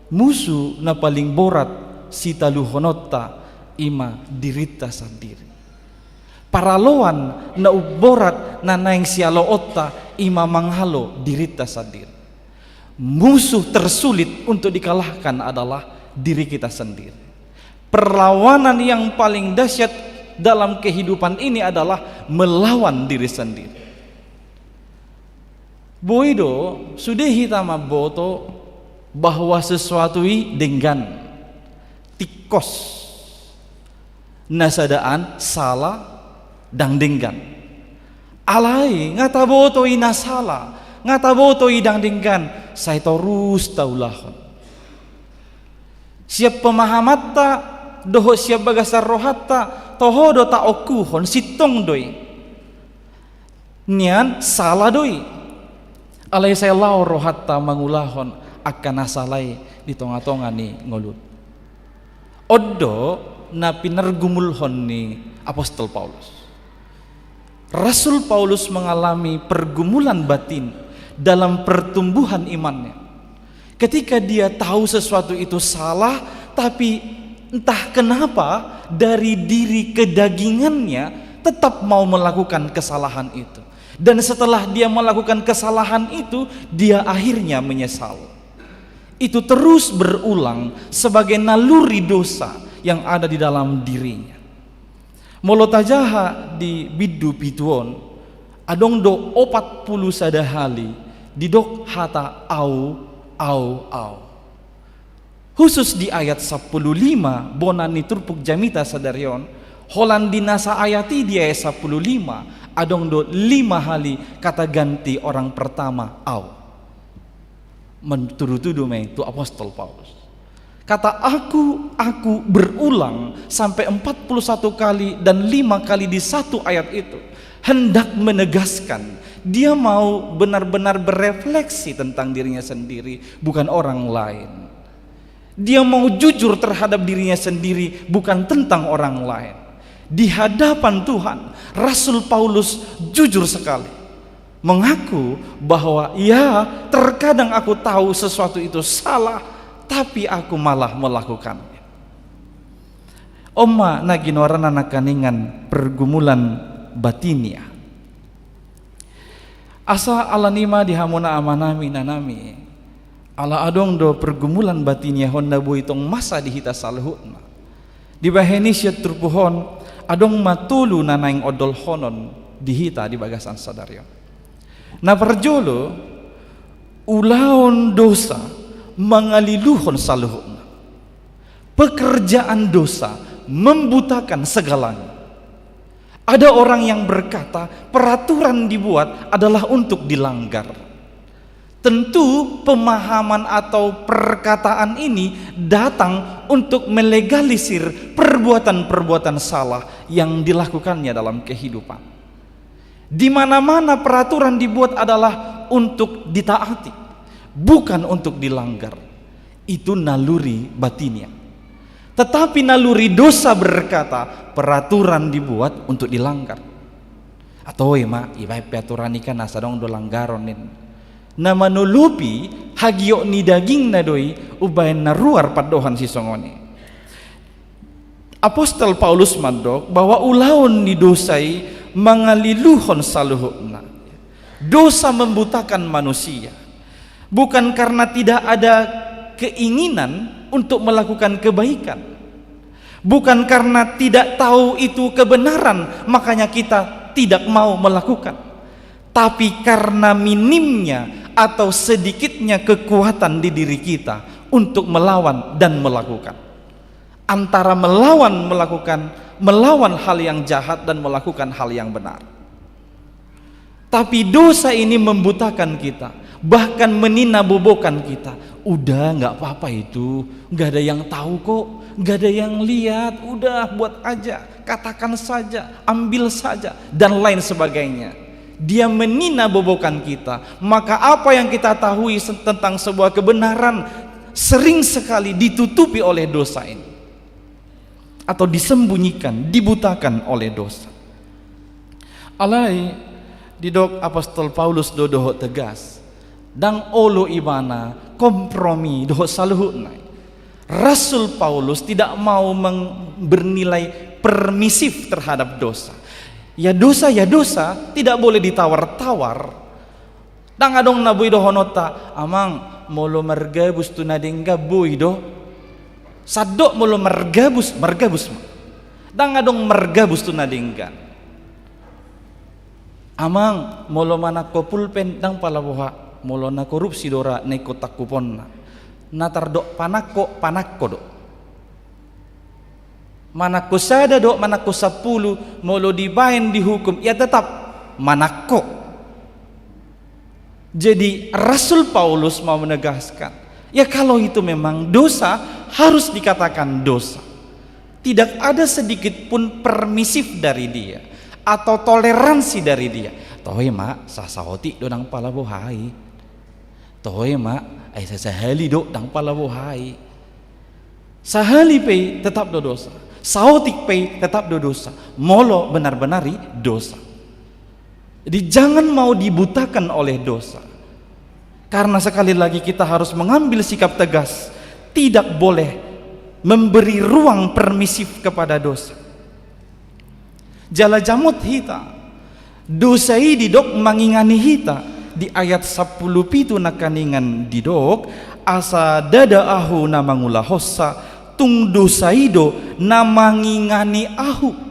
musu na paling borat sitaluhononta i ma dirinta sandiri. Paraloan na umborat na naeng sialoonta i ma mangalo dirinta sandiri. Musuh tersulit untuk dikalahkan adalah diri kita sendiri. Perlawanan yang paling dahsyat dalam kehidupan ini adalah melawan diri sendiri. Boi do, sude hita mamboto bahwa sesuatu i denggan, tingkos, na sadaan sala, ndang denggan. Alai nga taboto i na sala, nga taboto i ndang denggan, sai torus taulahon. Sian pemahamanta dohot sian bagasan rohanta, toho do taongkuhon, sintong do i. Nian sala do i. Alai sai laho rohanta mangulahon angka na sala i di tongatonga ni ngolunta. On do na pinargumulhon ni Apostel Paulus. Rasul Paulus mengalami pergumulan batin dalam pertumbuhan imannya. Ketika dia tahu sesuatu itu salah, tapi entah kenapa dari diri kedagingannya tetap mau melakukan kesalahan itu. Dan setelah dia melakukan kesalahan itu, dia akhirnya menyesal. Itu terus berulang sebagai naluri dosa yang ada di dalam dirinya. Molo tajaha di bindu pitu on, adong do opat pulu sada hali didok hata au, au, au. Khusus di ayat sampulu lima, bona ni turpuk jamita sadari on, holan di nasa ayat i di ayat sampulu lima, adong do lima hali kata ganti orang pertama au. Mantudutudu ma i tu Apostel Paulus. Kata "aku, aku" berulang sampai empat puluh satu kali dan lima kali di satu ayat itu hendak menegaskan dia mau benar-benar berefleksi tentang dirinya sendiri, bukan orang lain. Dia mau jujur terhadap dirinya sendiri, bukan tentang orang lain. Di hadapan Tuhan, Rasul Paulus jujur sekali mengaku bahwa, "Ya, terkadang aku tahu sesuatu itu salah, tapi aku malah melakukannya." On ma na ginoaranna nangkaningan pergumulan batinia. Asa alani i ma di hamuna amanami, inanami, ala adong do pergumulan batinia on na boi tong masa di hita saluhutna. Dibahen i sian turpuk on, adong ma tolu na naeng ondolhonon di hita di bagasan sadari on. Na parjolo, ulaon dosa mangaliluhon saluhutna. Pekerjaan dosa membutakan segalanya. Ada orang yang berkata, peraturan dibuat adalah untuk dilanggar. Tentu, pemahaman atau perkataan ini datang untuk melegalisir perbuatan-perbuatan salah yang dilakukannya dalam kehidupan. Di mana-mana peraturan dibuat adalah untuk ditaati, bukan untuk dilanggar. Itu naluri batinia. Tetapi naluri dosa berkata, peraturan dibuat untuk dilanggar. Atau ima, ibaen pe aturan i kan asa adong do langgaron ninna. Na manolopi hagiot ni dagingna do i umbaen na ruar pandohan sisongon i. Apostel Paulus mandok bahwa ulaon ni dosa i mangaliluhon saluhutna. Dosa membutakan manusia. Bukan karena tidak ada keinginan untuk melakukan kebaikan. Bukan karena tidak tahu itu kebenaran, makanya kita tidak mau melakukan. Tapi karena minimnya atau sedikitnya kekuatan di diri kita untuk melawan dan melakukan. Antara melawan melakukan, melawan hal yang jahat dan melakukan hal yang benar. Tapi dosa ini membutakan kita, bahkan meninabobokan kita. "Udah, nggak apa-apa itu, nggak ada yang tahu kok, nggak ada yang lihat, udah buat aja, katakan saja, ambil saja," dan lain sebagainya. Dia meninabobokan kita. Maka apa yang kita tahui se-, tentang sebuah kebenaran sering sekali ditutupi oleh dosa ini. Atau disembunyikan, dibutakan oleh dosa. Alai, didok Apostel Paulus do dohot tegas, ndang olo ibana kompromi dohot saluhutna. Rasul Paulus tidak mau meng-, bernilai permisif terhadap dosa. Ya dosa, ya dosa, tidak boleh ditawar-tawar. Ndang adong na boi dohononta, "Amang, molo margabus tu na denggan boi do." Sandok molo margabus, margabus ma. Ndang adong margabus tu na denggan. "Amang, molo manangko pulpen ndang pala boha, molo na korupsi do ra na ingkon tangkuponna." Na tardok panangko, panangko do. Manangko sada do, manangko sampulu, molo dibaen dihukum, ya tetap manangko. Jadi, Rasul Paulus mau menegaskan, ya, kalau itu memang dosa, harus dikatakan dosa. Tidak ada sedikit pun permisif dari dia atau toleransi dari dia. Toe ma, sa-, saotik do ndang pala boha i. Toe ma, ai sa-, sahali do ndang pala boha i. Sahali pe tetap do dosa. Saotik pe tetap do dosa. Molo benar-benar i dosa. Jadi, jangan mau dibutakan oleh dosa. Karena sekali lagi kita harus mengambil sikap tegas, tidak boleh memberi ruang permisif kepada dosa. Jala jamot hita. Dosa i didok mangingani hita. Di ayat sampulu pitu nangkaningan didok, "Asa ndada ahu na mangulahonsa, tung dosa i do na mangingani ahu."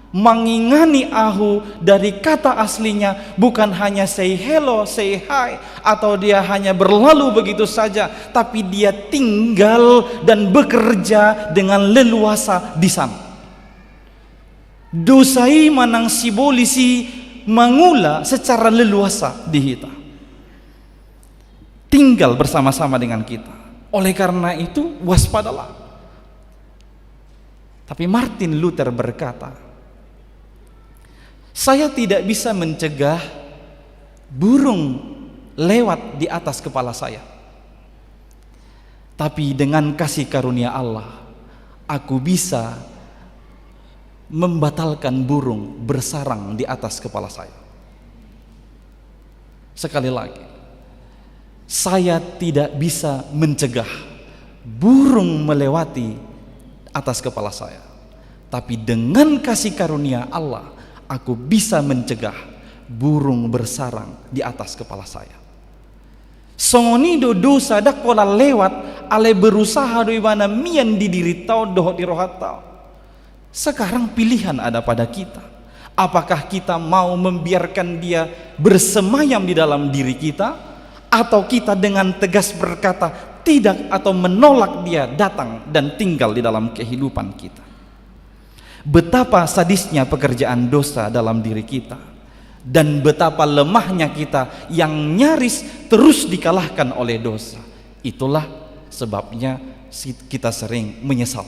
Mangingani ahu dari kata aslinya bukan hanya say hello, say hi, atau dia hanya berlalu begitu saja, tapi dia tinggal dan bekerja dengan leluasa di sana. Dosa i manang sibolis i mangula secara leluasa di hita. Tinggal bersama-sama dengan kita. Oleh karena itu, waspadalah. Tapi Martin Luther berkata, "Saya tidak bisa mencegah burung lewat di atas kepala saya. Tapi dengan kasih karunia Allah, aku bisa membatalkan burung bersarang di atas kepala saya." Sekali lagi, saya tidak bisa mencegah burung melewati atas kepala saya. Tapi dengan kasih karunia Allah, aku bisa mencegah burung bersarang di atas kepala saya. Songon i do dosa, ndang holan lewat, alai berusaha do ibana mian di dirinta on dohot di rohanta on. Sekarang pilihan ada pada kita. Apakah kita mau membiarkan dia bersemayam di dalam diri kita, atau kita dengan tegas berkata tidak atau menolak dia datang dan tinggal di dalam kehidupan kita? Betapa sadisnya pekerjaan dosa dalam diri kita, dan betapa lemahnya kita yang nyaris terus dikalahkan oleh dosa. Itulah sebabnya si-, kita sering menyesal.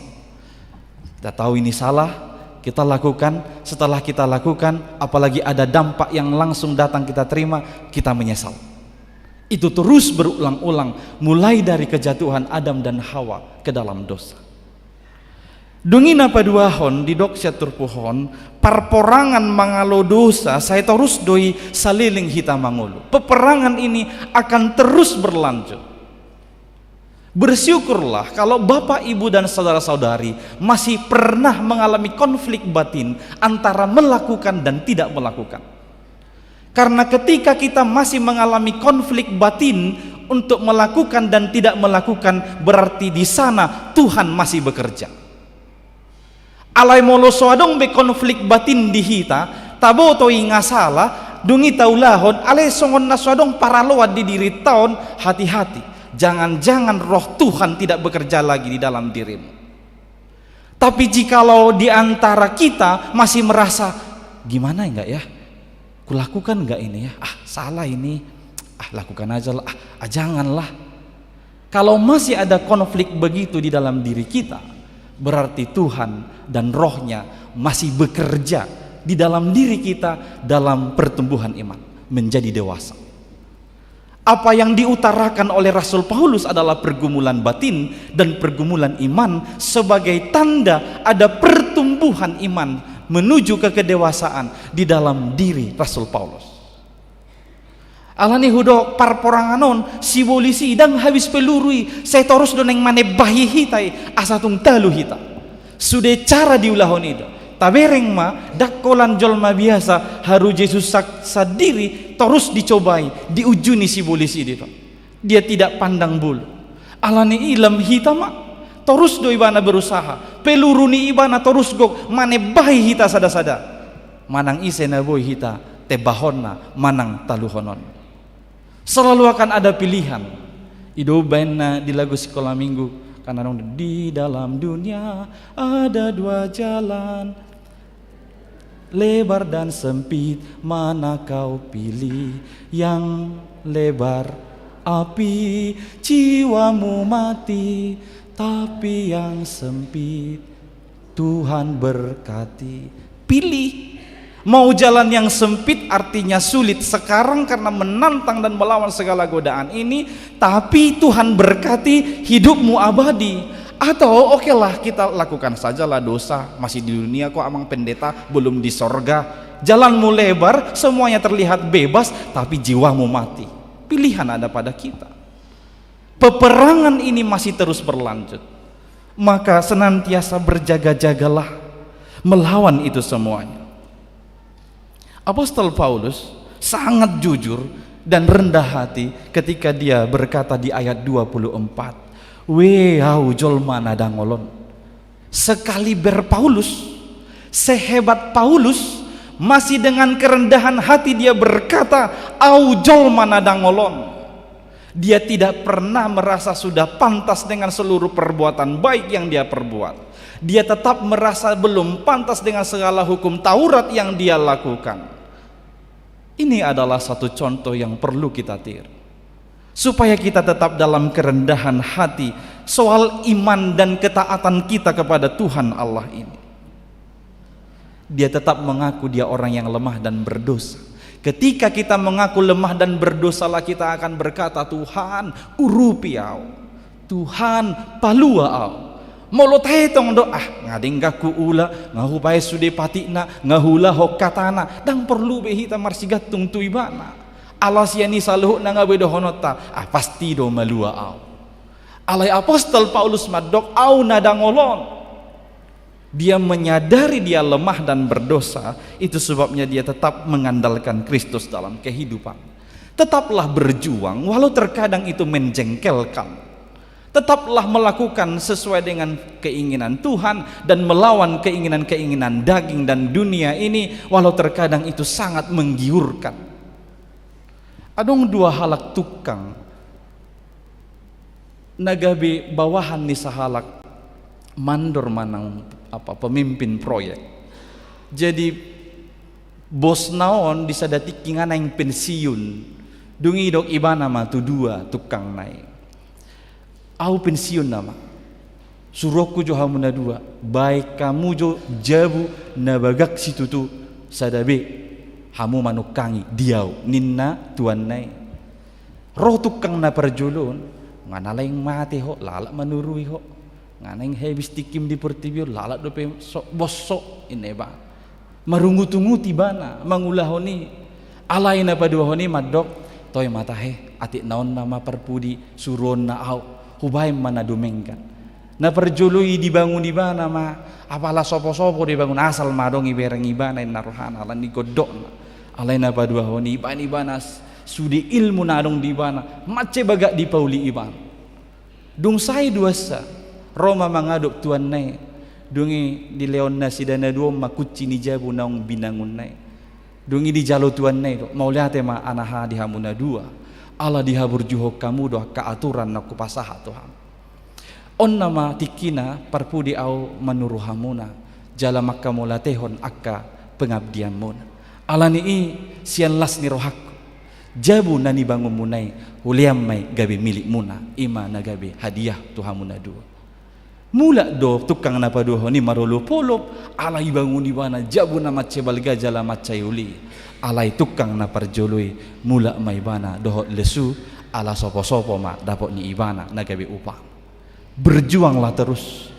Kita tahu ini salah, kita lakukan, setelah kita lakukan, apalagi ada dampak yang langsung datang kita terima, kita menyesal. Itu terus berulang-ulang, mulai dari kejatuhan Adam dan Hawa ke dalam dosa. Dung i na paduahon, didok sian turpuk on, parporangan mangalo dosa sai torus do i saleleng hita mangolu. Peperangan ini akan terus berlanjut. Bersyukurlah kalau Bapak, Ibu, dan saudara-saudari masih pernah mengalami konflik batin antara melakukan dan tidak melakukan. Karena ketika kita masih mengalami konflik batin untuk melakukan dan tidak melakukan, berarti di sana Tuhan masih bekerja. Alai molo so adong be konflik batin di hita, taboto i nga sala, dung i taulahon, alai songon na so adong paraloan di dirinta on, hati-hati. Jangan-jangan Roh Tuhan tidak bekerja lagi di dalam dirimu. Tapi jikalau di antara kita masih merasa, "Gimana enggak ya? Kulakukan enggak ini ya? Ah, salah ini. Ah, lakukan aja lah. Ah, ah, janganlah." Kalau masih ada konflik begitu di dalam diri kita, berarti Tuhan dan Roh-Nya masih bekerja di dalam diri kita dalam pertumbuhan iman, menjadi dewasa. Apa yang diutarakan oleh Rasul Paulus adalah pergumulan batin dan pergumulan iman sebagai tanda ada pertumbuhan iman menuju ke kedewasaan di dalam diri Rasul Paulus. Alani hudok parporangan on, sibolis i ndang habis peluru i, sai torus do naeng manembahi hita i, asa tung talu hita. Sude cara diulahon i do. Tabereng ma, ndang holan jolma biasa, haru Jesus sa-, sandiri, torus dicobai, diujuni sibolis i do. Dia tidak pandang bulu. Alani i lam hita ma, torus do ibana berusaha. Peluru ni ibana torus gok, manembahi hita sada-sada. Manang ise na boi hita tembahonna manang taluhononna. Selalu akan ada pilihan. I do baenna di lagu sikola minggu, kan adong, "Di dalam dunia ada dua jalan, lebar dan sempit, mana kau pilih?" Yang lebar api, jiwamu mati, tapi yang sempit Tuhan berkati. Pilih. Mau jalan yang sempit, artinya sulit sekarang karena menantang dan melawan segala godaan ini, tapi Tuhan berkati, hidupmu abadi. Atau okelah, kita lakukan sajalah dosa, masih di dunia kok, Amang Pendeta, belum di sorga. Jalanmu lebar, semuanya terlihat bebas, tapi jiwamu mati. Pilihan ada pada kita. Peperangan ini masih terus berlanjut. Maka senantiasa berjaga-jagalah melawan itu semuanya. Apostel Paulus sangat jujur dan rendah hati ketika dia berkata di ayat dua puluh empat, "We au jolma na dangol on." Sekaliber Paulus, sehebat Paulus, masih dengan kerendahan hati dia berkata, "Au jolma na dangol on." Dia tidak pernah merasa sudah pantas dengan seluruh perbuatan baik yang dia perbuat. Dia tetap merasa belum pantas dengan segala hukum Taurat yang dia lakukan. Ini adalah satu contoh yang perlu kita tiru. Supaya kita tetap dalam kerendahan hati soal iman dan ketaatan kita kepada Tuhan Allah ini. Dia tetap mengaku dia orang yang lemah dan berdosa. Ketika kita mengaku lemah dan berdosalah, kita akan berkata, "Tuhan, urupi au. Tuhan, palua au." Molo taetong do, "Ah, nga denggan huula, nga hupaesu do patikna, nga huulahon hatana," ndang porlu be hita marsigantung tu ibana. Ala sian i saluhutna nga boi dohononta, "Ah, pasti do malua au." Alai apostel Paulus mandok, "Au na dangol on." Dia menyadari dia lemah dan berdosa, itu sebabnya dia tetap mengandalkan Kristus dalam kehidupan. Tetaplah berjuang walau terkadang itu menjengkelkan. Tetaplah melakukan sesuai dengan keinginan Tuhan dan melawan keinginan-keinginan daging dan dunia ini, walau terkadang itu sangat menggiurkan. Adong dua halak tukang na gabe bawahan ni sahalak mandor manang apa, pemimpin proyek. Jadi bosna on di sada tingki nga naeng pensiun. Dung i didok ibana ma tu dua tukangna i, "Au pensiun nama. Suruonku jo hamu na dua, baen hamu jo jabu na bagak situtu, sada be hamu manungkangi di au," ninna tuanna i. Ro tukang na parjolo on, "Nga na laeng mate ho, lalap manurui ho. Nga naeng habis tingkim di portibi on, lalap dope so, bos ho," ninna ibana. Marungut-ungut ibana mangulahon i. Alai na paduahon i mandok, "Toe ma tahe, atik na on nama parpudi, suruonna au, hubaen ma na dumenggan." Na parjolo i dibangun ibana ma, apala sopo-sopo dibangun, asal ma adong ibereng ibana, ninna rohana, ala ni gondokna. Alai na paduahon i, baen ibana s-, sude ilmu na adong di ibana, mansai bagak dipauli ibana. Dung sae duansa, ro ma mangadop tuanna i. Dung i dilehon nasida na dua on ma kunci ni jabu naung binangunna i. Dung i dijalo tuanna i do, "Mauliate ma anaha di hamu na dua, ala dihaburjuhon hamu do angka aturan na hupasahat tu hamu. On nama tingkina parpudi au manuru hamuna, jala mangkamauliatehon angka pengabdianmuna. Ala ni i, sian las ni rohangku, jabu na nibangunmuna i, hulean ma i gabe milikmuna, i ma na gabe hadiah tu hamu na dua." Mulak do tukang na paduahon i marolop-olop, ala ibangun ibana jabu na mansai balga jala mansai uli. Alai tukang na parjolo i, mulak ma ibana dohot lesu, ala sopo-sopo ma dapot ni ibana na gabe upa. Berjuanglah terus.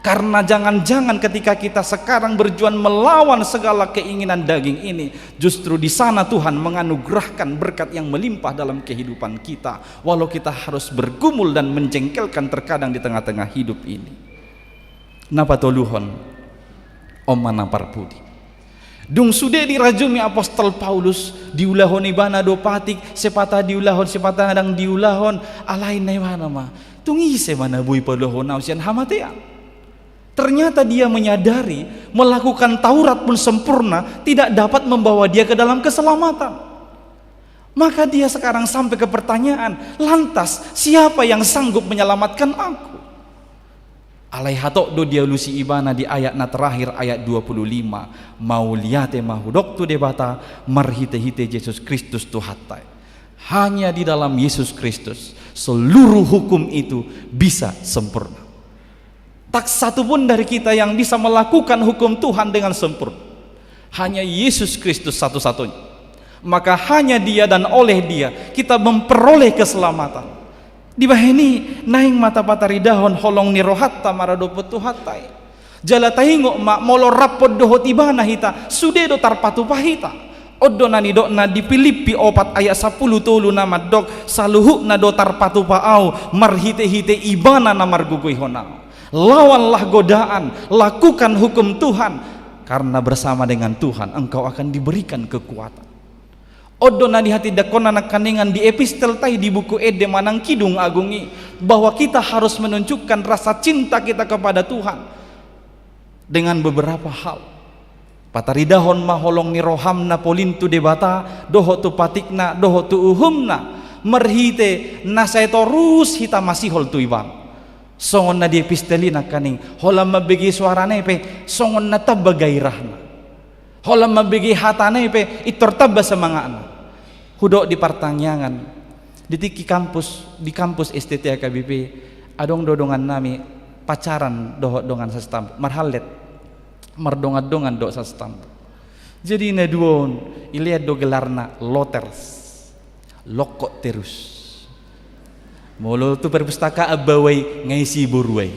Karena jangan-jangan ketika kita sekarang berjuang melawan segala keinginan daging ini, justru di sana Tuhan menganugerahkan berkat yang melimpah dalam kehidupan kita, walau kita harus bergumul dan menjengkelkan terkadang di tengah-tengah hidup ini. Na patoluhon, on ma na parpudi. Dung sude dirajumi apostel Paulus, diulahon ibana do patik, sipata diulahon, sipata ndang diulahon, alai ninna ibana ma, "Tung ise ma na boi paluahon au sian hamatean?" Ternyata dia menyadari, melakukan Taurat pun sempurna tidak dapat membawa dia ke dalam keselamatan. Maka dia sekarang sampai ke pertanyaan, "Lantas siapa yang sanggup menyelamatkan aku?" Alai hatop do dialusi ibana di ayat na terakhir, ayat dua puluh lima, "Mauliate ma hudok tu Debata marhite-hite Jesus Kristus Tuhanta i. Hanya di dalam Yesus Kristus seluruh hukum itu bisa sempurna." Tak satu pun dari kita yang bisa melakukan hukum Tuhan dengan sempurna. Hanya Yesus Kristus satu-satunya. Maka hanya Dia dan oleh Dia kita memperoleh keselamatan. Dibahen i, naeng ma tapataridahon holong ni rohanta maradophon Tuhanta i. Jala taingot ma, molo rap dohot Ibana hita, sude do tarpatupa hita. On do na nidokna di Pilippi opat ayat sampulu tolu na mandok, "Saluhutna do tarpatupa au marhite-hite Ibana na margogoihon au." Lawanlah godaan, lakukan hukum Tuhan, karena bersama dengan Tuhan engkau akan diberikan kekuatan. On do na dihatindangkonna nangkaningan di epistelta i di Buku Ende manang Kidung Agung i, bahwa kita harus menunjukkan rasa cinta kita kepada Tuhan dengan beberapa hal. Pataridahon ma holong ni roham na polin tu Debata, dohot tu patikna, dohot tu uhumna, marhite na sai torus hita masihol tu Ibana. Songon na di epistel i nangkaning, holan mambege soarana i pe songon na tamba gairahna. Holan mambege hatana i pe intor tamba semangatna. Hudok di partangiangan, Di tingki kampus, di kampus S T T H K B P, adong do dongannami pacaran dohot dongan sastampu, marhallet, mardongan-dongan dohot sastampu. Jadi na dua on, ilean do gelarna loters, lokot terus. Molo tu perpustakaan bawai, nga isi boru ai.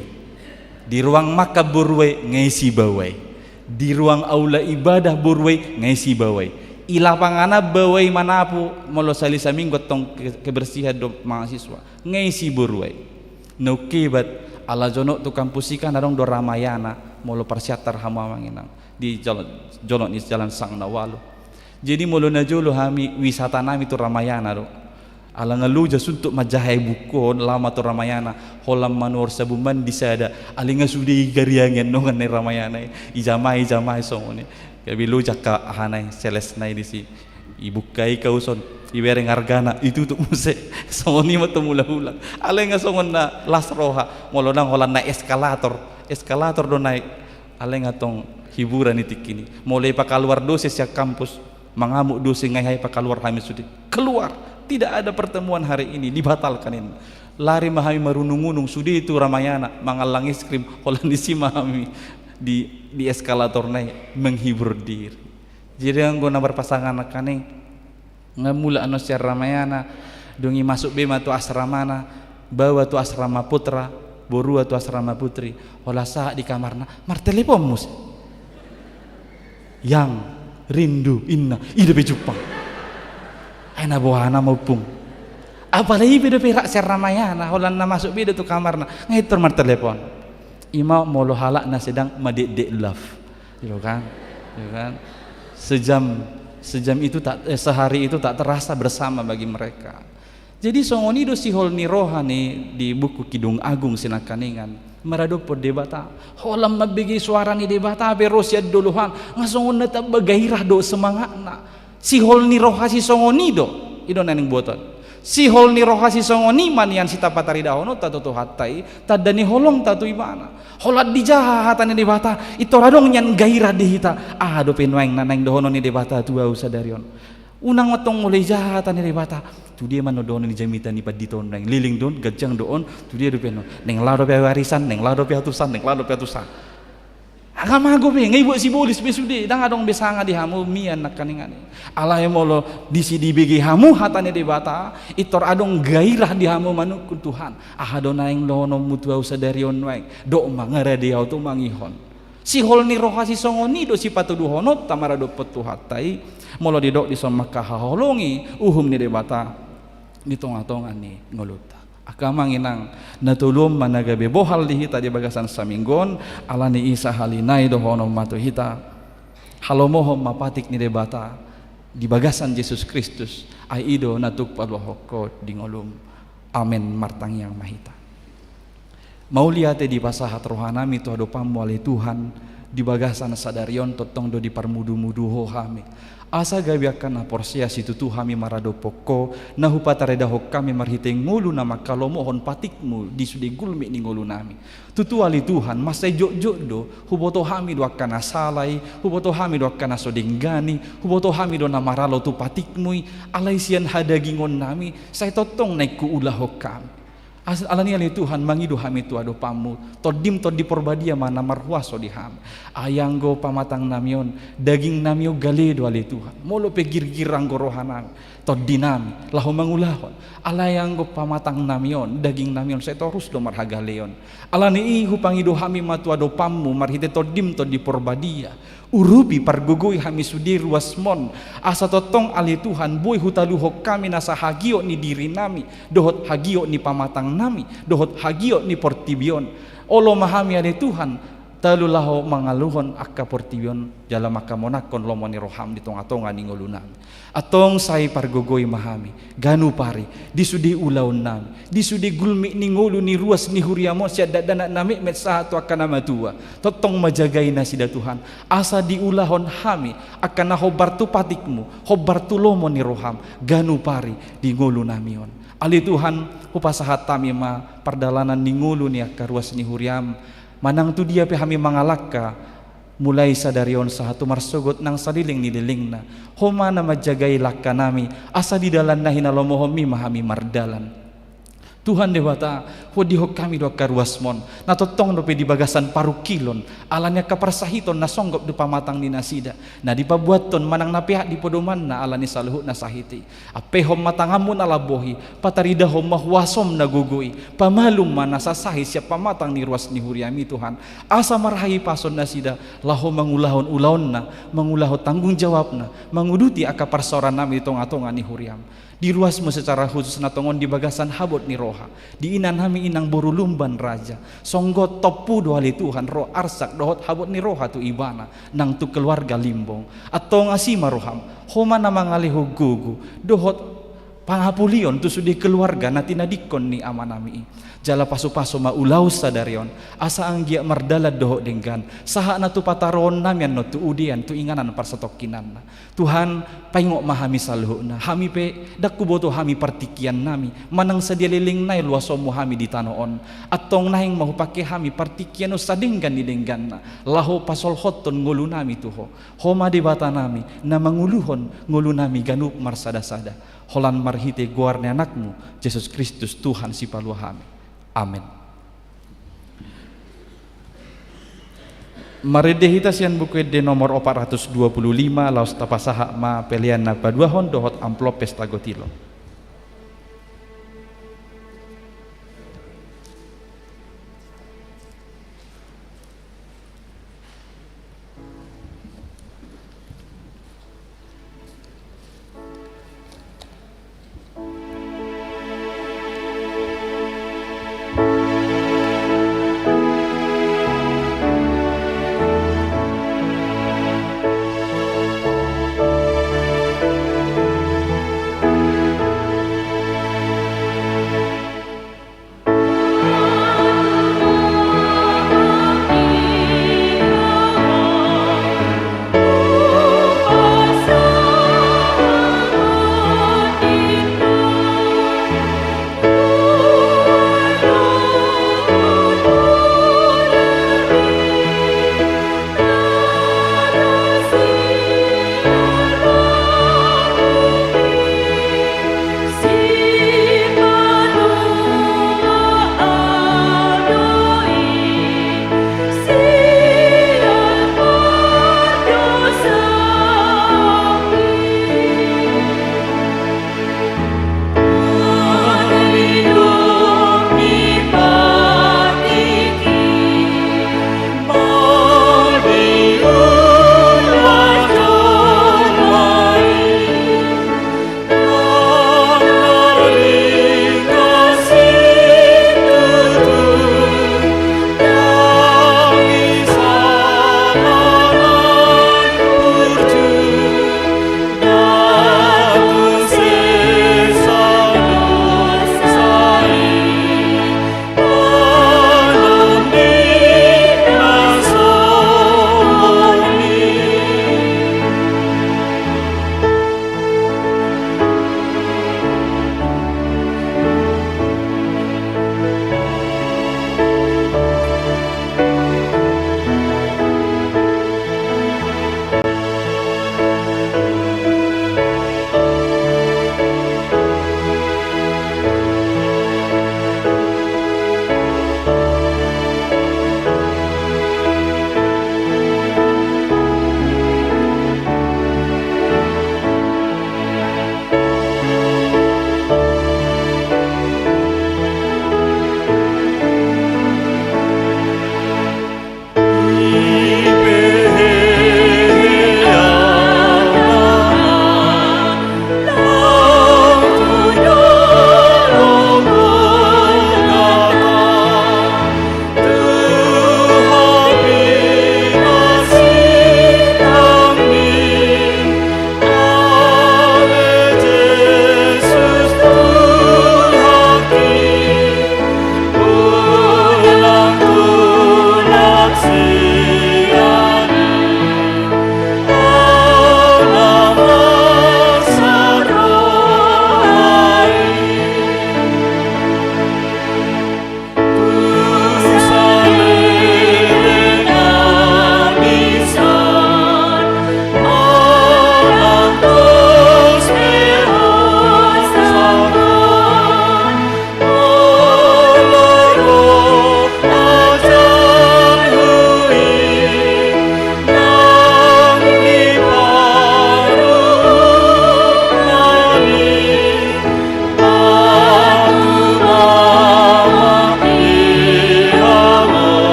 Di ruang makan boru ai, nga isi bawai. Di ruang aula ibadah boru ai, nga isi bawai. I lapangan bawai manapu, molo sali saminggu tong ke-, kebersihan do mahasiswa, nga isi boru ai. Na ungkebat, ala jonok tu kampus i kan adong do Ramayana, molo parsiantar hamu amang inang. Di jolo-, jonok ni jalan Sang Nawalu. Jadi molo na jolo hami, wisata nami tu Ramayana do. Ala nga loja suntuk manjaha i buku on, laho ma tu Ramayana, holan manuhor sabun mandi sada, alai nga sude i gariangi dongan na i Ramayana i, ijamai, ijamai songon i. Gabe loja angka aha na i, sales na i disi. Ibuka i kaus on, ibereng argana, itutup muse. Songon i ma tong mula-mula. Alai nga songon na las roha, molo ndang holan na eskalator, eskalator do naik. Alai nga tong hiburan i tingki i. Molo ipakaluar do ise sian kampus, mangamuk do ise, nga i hami pakaluar hami sude. Keluar, tidak ada pertemuan hari ini, dibatalkan ini. Lari ma hami marunung-unung sude tu Ramayana, mangallang es krim, holan disi ma hami di, di eskalator na i menghibur diri. Jadi anggo na marpasangan nangkaning, nga mulak annon sian Ramayana, dung i masuk be ma tu asramana, baoa tu asrama putra, borua tu asrama putri, holan sahat di kamarna, martelepon muse. Yang rindu inna, i dope jumpang. Ai na boha nama ompung. Apalagi i pe dope rap sian Ramayana, holan na masuk be do tu kamarna, nga i tor martelepon. I ma molo halak na sedang madekdek love. Gitu kan? Gitu kan? Sejam, sejam itu tak, eh, sehari itu tak terasa bersama bagi mereka. Jadi songon i do sihol ni roha ni di buku Kidung Agung sinangkaningan. Maradophon Debata. Holan mambege suara ni Debata pe ro sian dolok an. Nga songon na tamba gairah do semangatna. Sihol ni roha sisongon i do, i do na naeng buat on. Sihol ni roha sisongon i ma nian sitapatarida hononta tu Tuhanta i, tanda ni holongta tu Ibana. Holan dijaha hata ni Debata, i tor adong nian gairah di hita, aha dope nuaeng na naeng dohonon ni Debata tu ahu sadari on. Unang ma tong molo dijaha hata ni Debata, tu dia ma annon dohonon ni jamita ni pandita on nuaeng, leleng do on, ganjang do on, tu dia dope annon. Naeng laho dope ahu arisan, naeng laho dope ahu tusan, naeng laho dope ahu tusan. Aha ma dope, nga ibuat sibolis be sude, ndang adong be sanga di hamu mian nangkaningan i. Alai molo disi dibege hamu hata ni Debata, i tor adong gairah di hamu manungkun Tuhan. Aha do naeng dohononmu tu ahu sadari on nuaeng? Dok ma, nga rade ahu tumangihon. Sihol ni roha sisongon i do sipatuduhononta maradophon Tuhanta i, molo didok dison mangkahaholongi uhum ni Debata di tonga-tonga ni ngolunta. Angka amang inang, na tolu on ma na gabe bohal di hita di bagasan saminggu on, alani i sahali nai dohonon ma tu hita, halomohon ma patik ni Debata di bagasan Jesus Kristus, ai i do na tuk paluahon ho di ngolum. Amen. Martangiang ma hita. Mauliate dipasahat rohanami tu adopanmu ale Tuhan, di bagasan sadari on tongtong do diparmudu-mudu ho hami. Asa gabe angka na porsea situtu hami maradophon ho, na hupataridahon hami marhite ngolu na manghalomohon patikmu di sude gulmit ni ngolunami. Tutu ale Tuhan, mansai jotjot do, huboto hami do angka na sala i, huboto hami do angka na so denggan i, huboto hami do na maralo tu patikmu i, alai sian hadagingonnami, sai tongtong naeng huulahon hami. As-, alani i ale Tuhan, mangido hami tu adopanmu, Tondim Tondi Porbadia ma na marhuaso di hami. Ai anggo pamatangnami on, dagingnami on gale do ale Tuhan. Molo pe girgir anggo rohanami, tondinami, laho mangulahon. Alai anggo pamatangnami on, dagingnami on, sai torus do marhagaleon. Alani i hupangido hami ma tu adopanmu, marhite Tondim Tondi Porbadia. Urupi, pargogoi hami sude ruasmon, asa tongtong ale Tuhan boi hutaluhon hami nasa hagiot ni dirinami, dohot hagiot ni pamatangnami, dohot hagiot ni portibi on. Olo ma hami ale Tuhan, talu laho mangaluhon angka portibi on, jala mangkamonangkon lomo ni roham di tonga-tonga ni ngolunami. Antong sai pargogoi ma hami, ganup ari, di sude ulaonnami, di sude gulmit ni ngolu ni ruas ni huriam on sian dakdanak na metmet sahat tu angka na matua. Tongtong ma jagai nasida Tuhan, asa diulahon hami, angka na hombar tu patikmu, hombar tu lomo ni roham, ganup ari di ngolunami on. Ale Tuhan, hupasahat hami ma pardalanan ni ngolu ni angka ruas ni huriam, manang tu dia pe hami mangalangka, Mulai sadari on sahat tu marsogot nang saleleng ni lelengna, Ho ma na manjagai langkanami, asa di dalan na hinalomohonmi ma hami mardalan. Tuhan Debata, huondihon hami do angka ruasmon, na tongtong dope di bagasan parungkilon, ala ni angka parsahiton na songgop do pamatang ni nasida, na dipabuathon manang na peak di podomanna ala ni saluhutna sahit i. Ampehon ma tanganmu na lambok i, pataridahon ma huasom na gogo i, pamalum ma na sasahit sian pamatang ni ruas ni huriami Tuhan, asa marhahipason nasida, laho mangulahon ulaonna, mangulahon tanggung jawabna, manguduti angka parsaorannami di tonga-tonga ni huriam. Di ruasmu secara khusus na tongon di bagasan habot ni roha, di inanami inang boru Lumban Raja, songgop tompu do ale Tuhan ro arsak dohot habot ni roha tu ibana, nang tu keluarga Limbong. Antong asi ma roham, Ho ma na mangalehon gogo dohot pangapulion tu sude keluarga na tinadingkon ni amanami i. Jala pasu-pasu ma ulaon sadari on, asa anggiat mardalan dohot denggan, sahat na tu pataroonnami annon tu udean tu inganan parsatongkinanna. Tuhan, paingot ma hami saluhutna, hami pe ndang huboto hami partingkiannami, manang sadia leleng nai luasonmu hami di tano on. Antong naeng ma hupangke hami partingkian on sadenggan ni dengganna, laho pasolhothon ngolunami tu Ho. Ho ma Debatanami, na manguluhon ngolunami ganup marsada-sada. Holan marhite goar ni Anakmu, Jesus Kristus Tuhan Sipalua hami. Amen. Marende hita sian Buku Ende nomor opat ratus dua puluh lima, laos tapasahat ma pelean na paduahon dohot amplop pesta gotilo.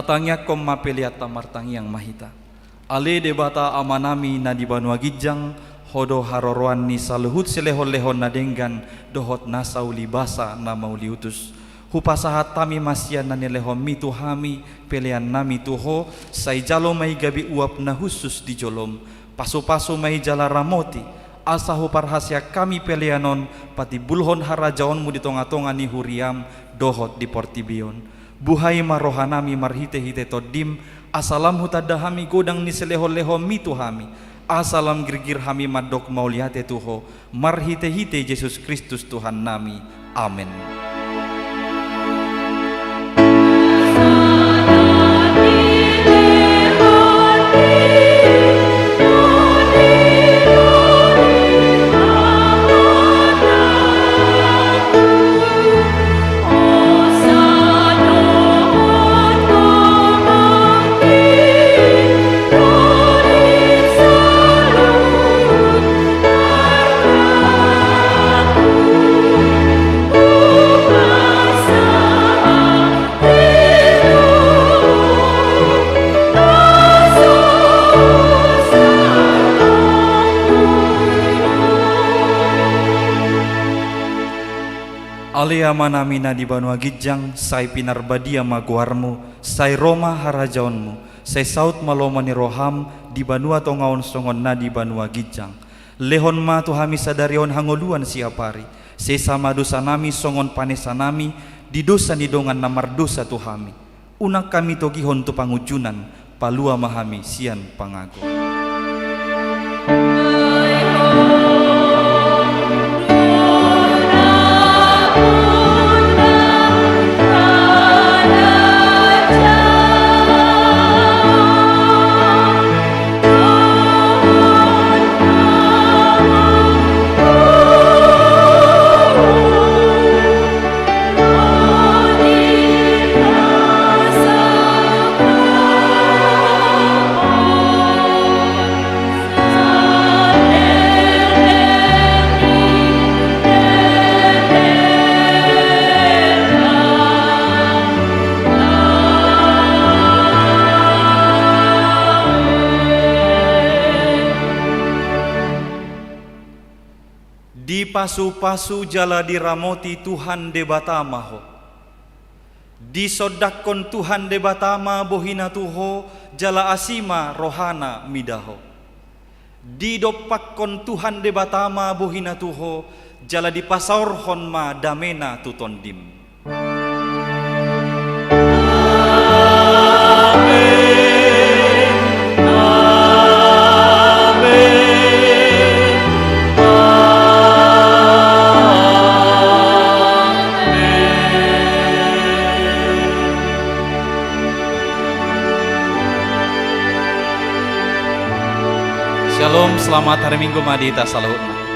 Tatangiangkon ma peleanta, martangiang ma hita. Ale Debata Amanami na di banua ginjang, Ho do haroroan ni saluhut silehonlehon na denggan dohot na sauli basa na mauliutus. Hupasahat hami ma sian na nilehonMi tu hami peleannami tu Ho, sai jalo ma i gabe uap na hushus di joloM. Pasupasu ma i jala ramoti, asa huparhaseang hami pelean on patimbulhon harajaonMu di tongatonga ni huriaM dohot di portibi on. Buhai ma rohanami marhitehite TondiM, asa lam hutanda hami godang ni silehonlehonMi tu hami, asa lam girgir hami mandok mauliate tu Ho, marhitehite Jesus Kristus Tuhannami. Amen. Ale Amanami na di banua ginjang, sai pinarbadia ma goarMu, sai ro ma harajaonMu, sai saut ma lomo ni rohaM di banua tonga on songon na di banua ginjang. Lehon ma tu hami sadari on hangoluan siapari, sesa ma dosanami songon panesanami di dosa ni dongan na mardosa tu hami. Unang hami togihon tu pangunjunan, palua ma hami sian pangago. Dipasupasu jala diramoti Tuhan Debata ma ho. Disondangkon Tuhan Debata ma bohiNa tu ho, jala asi ma rohaNa mida ho. Didompakkon Tuhan Debata ma bohiNa tu ho, jala dipasaorhon ma dameNa tu tondim. Amen. Amen. Amen. Shalom, selamat hari Minggu ma di hita saluhutna.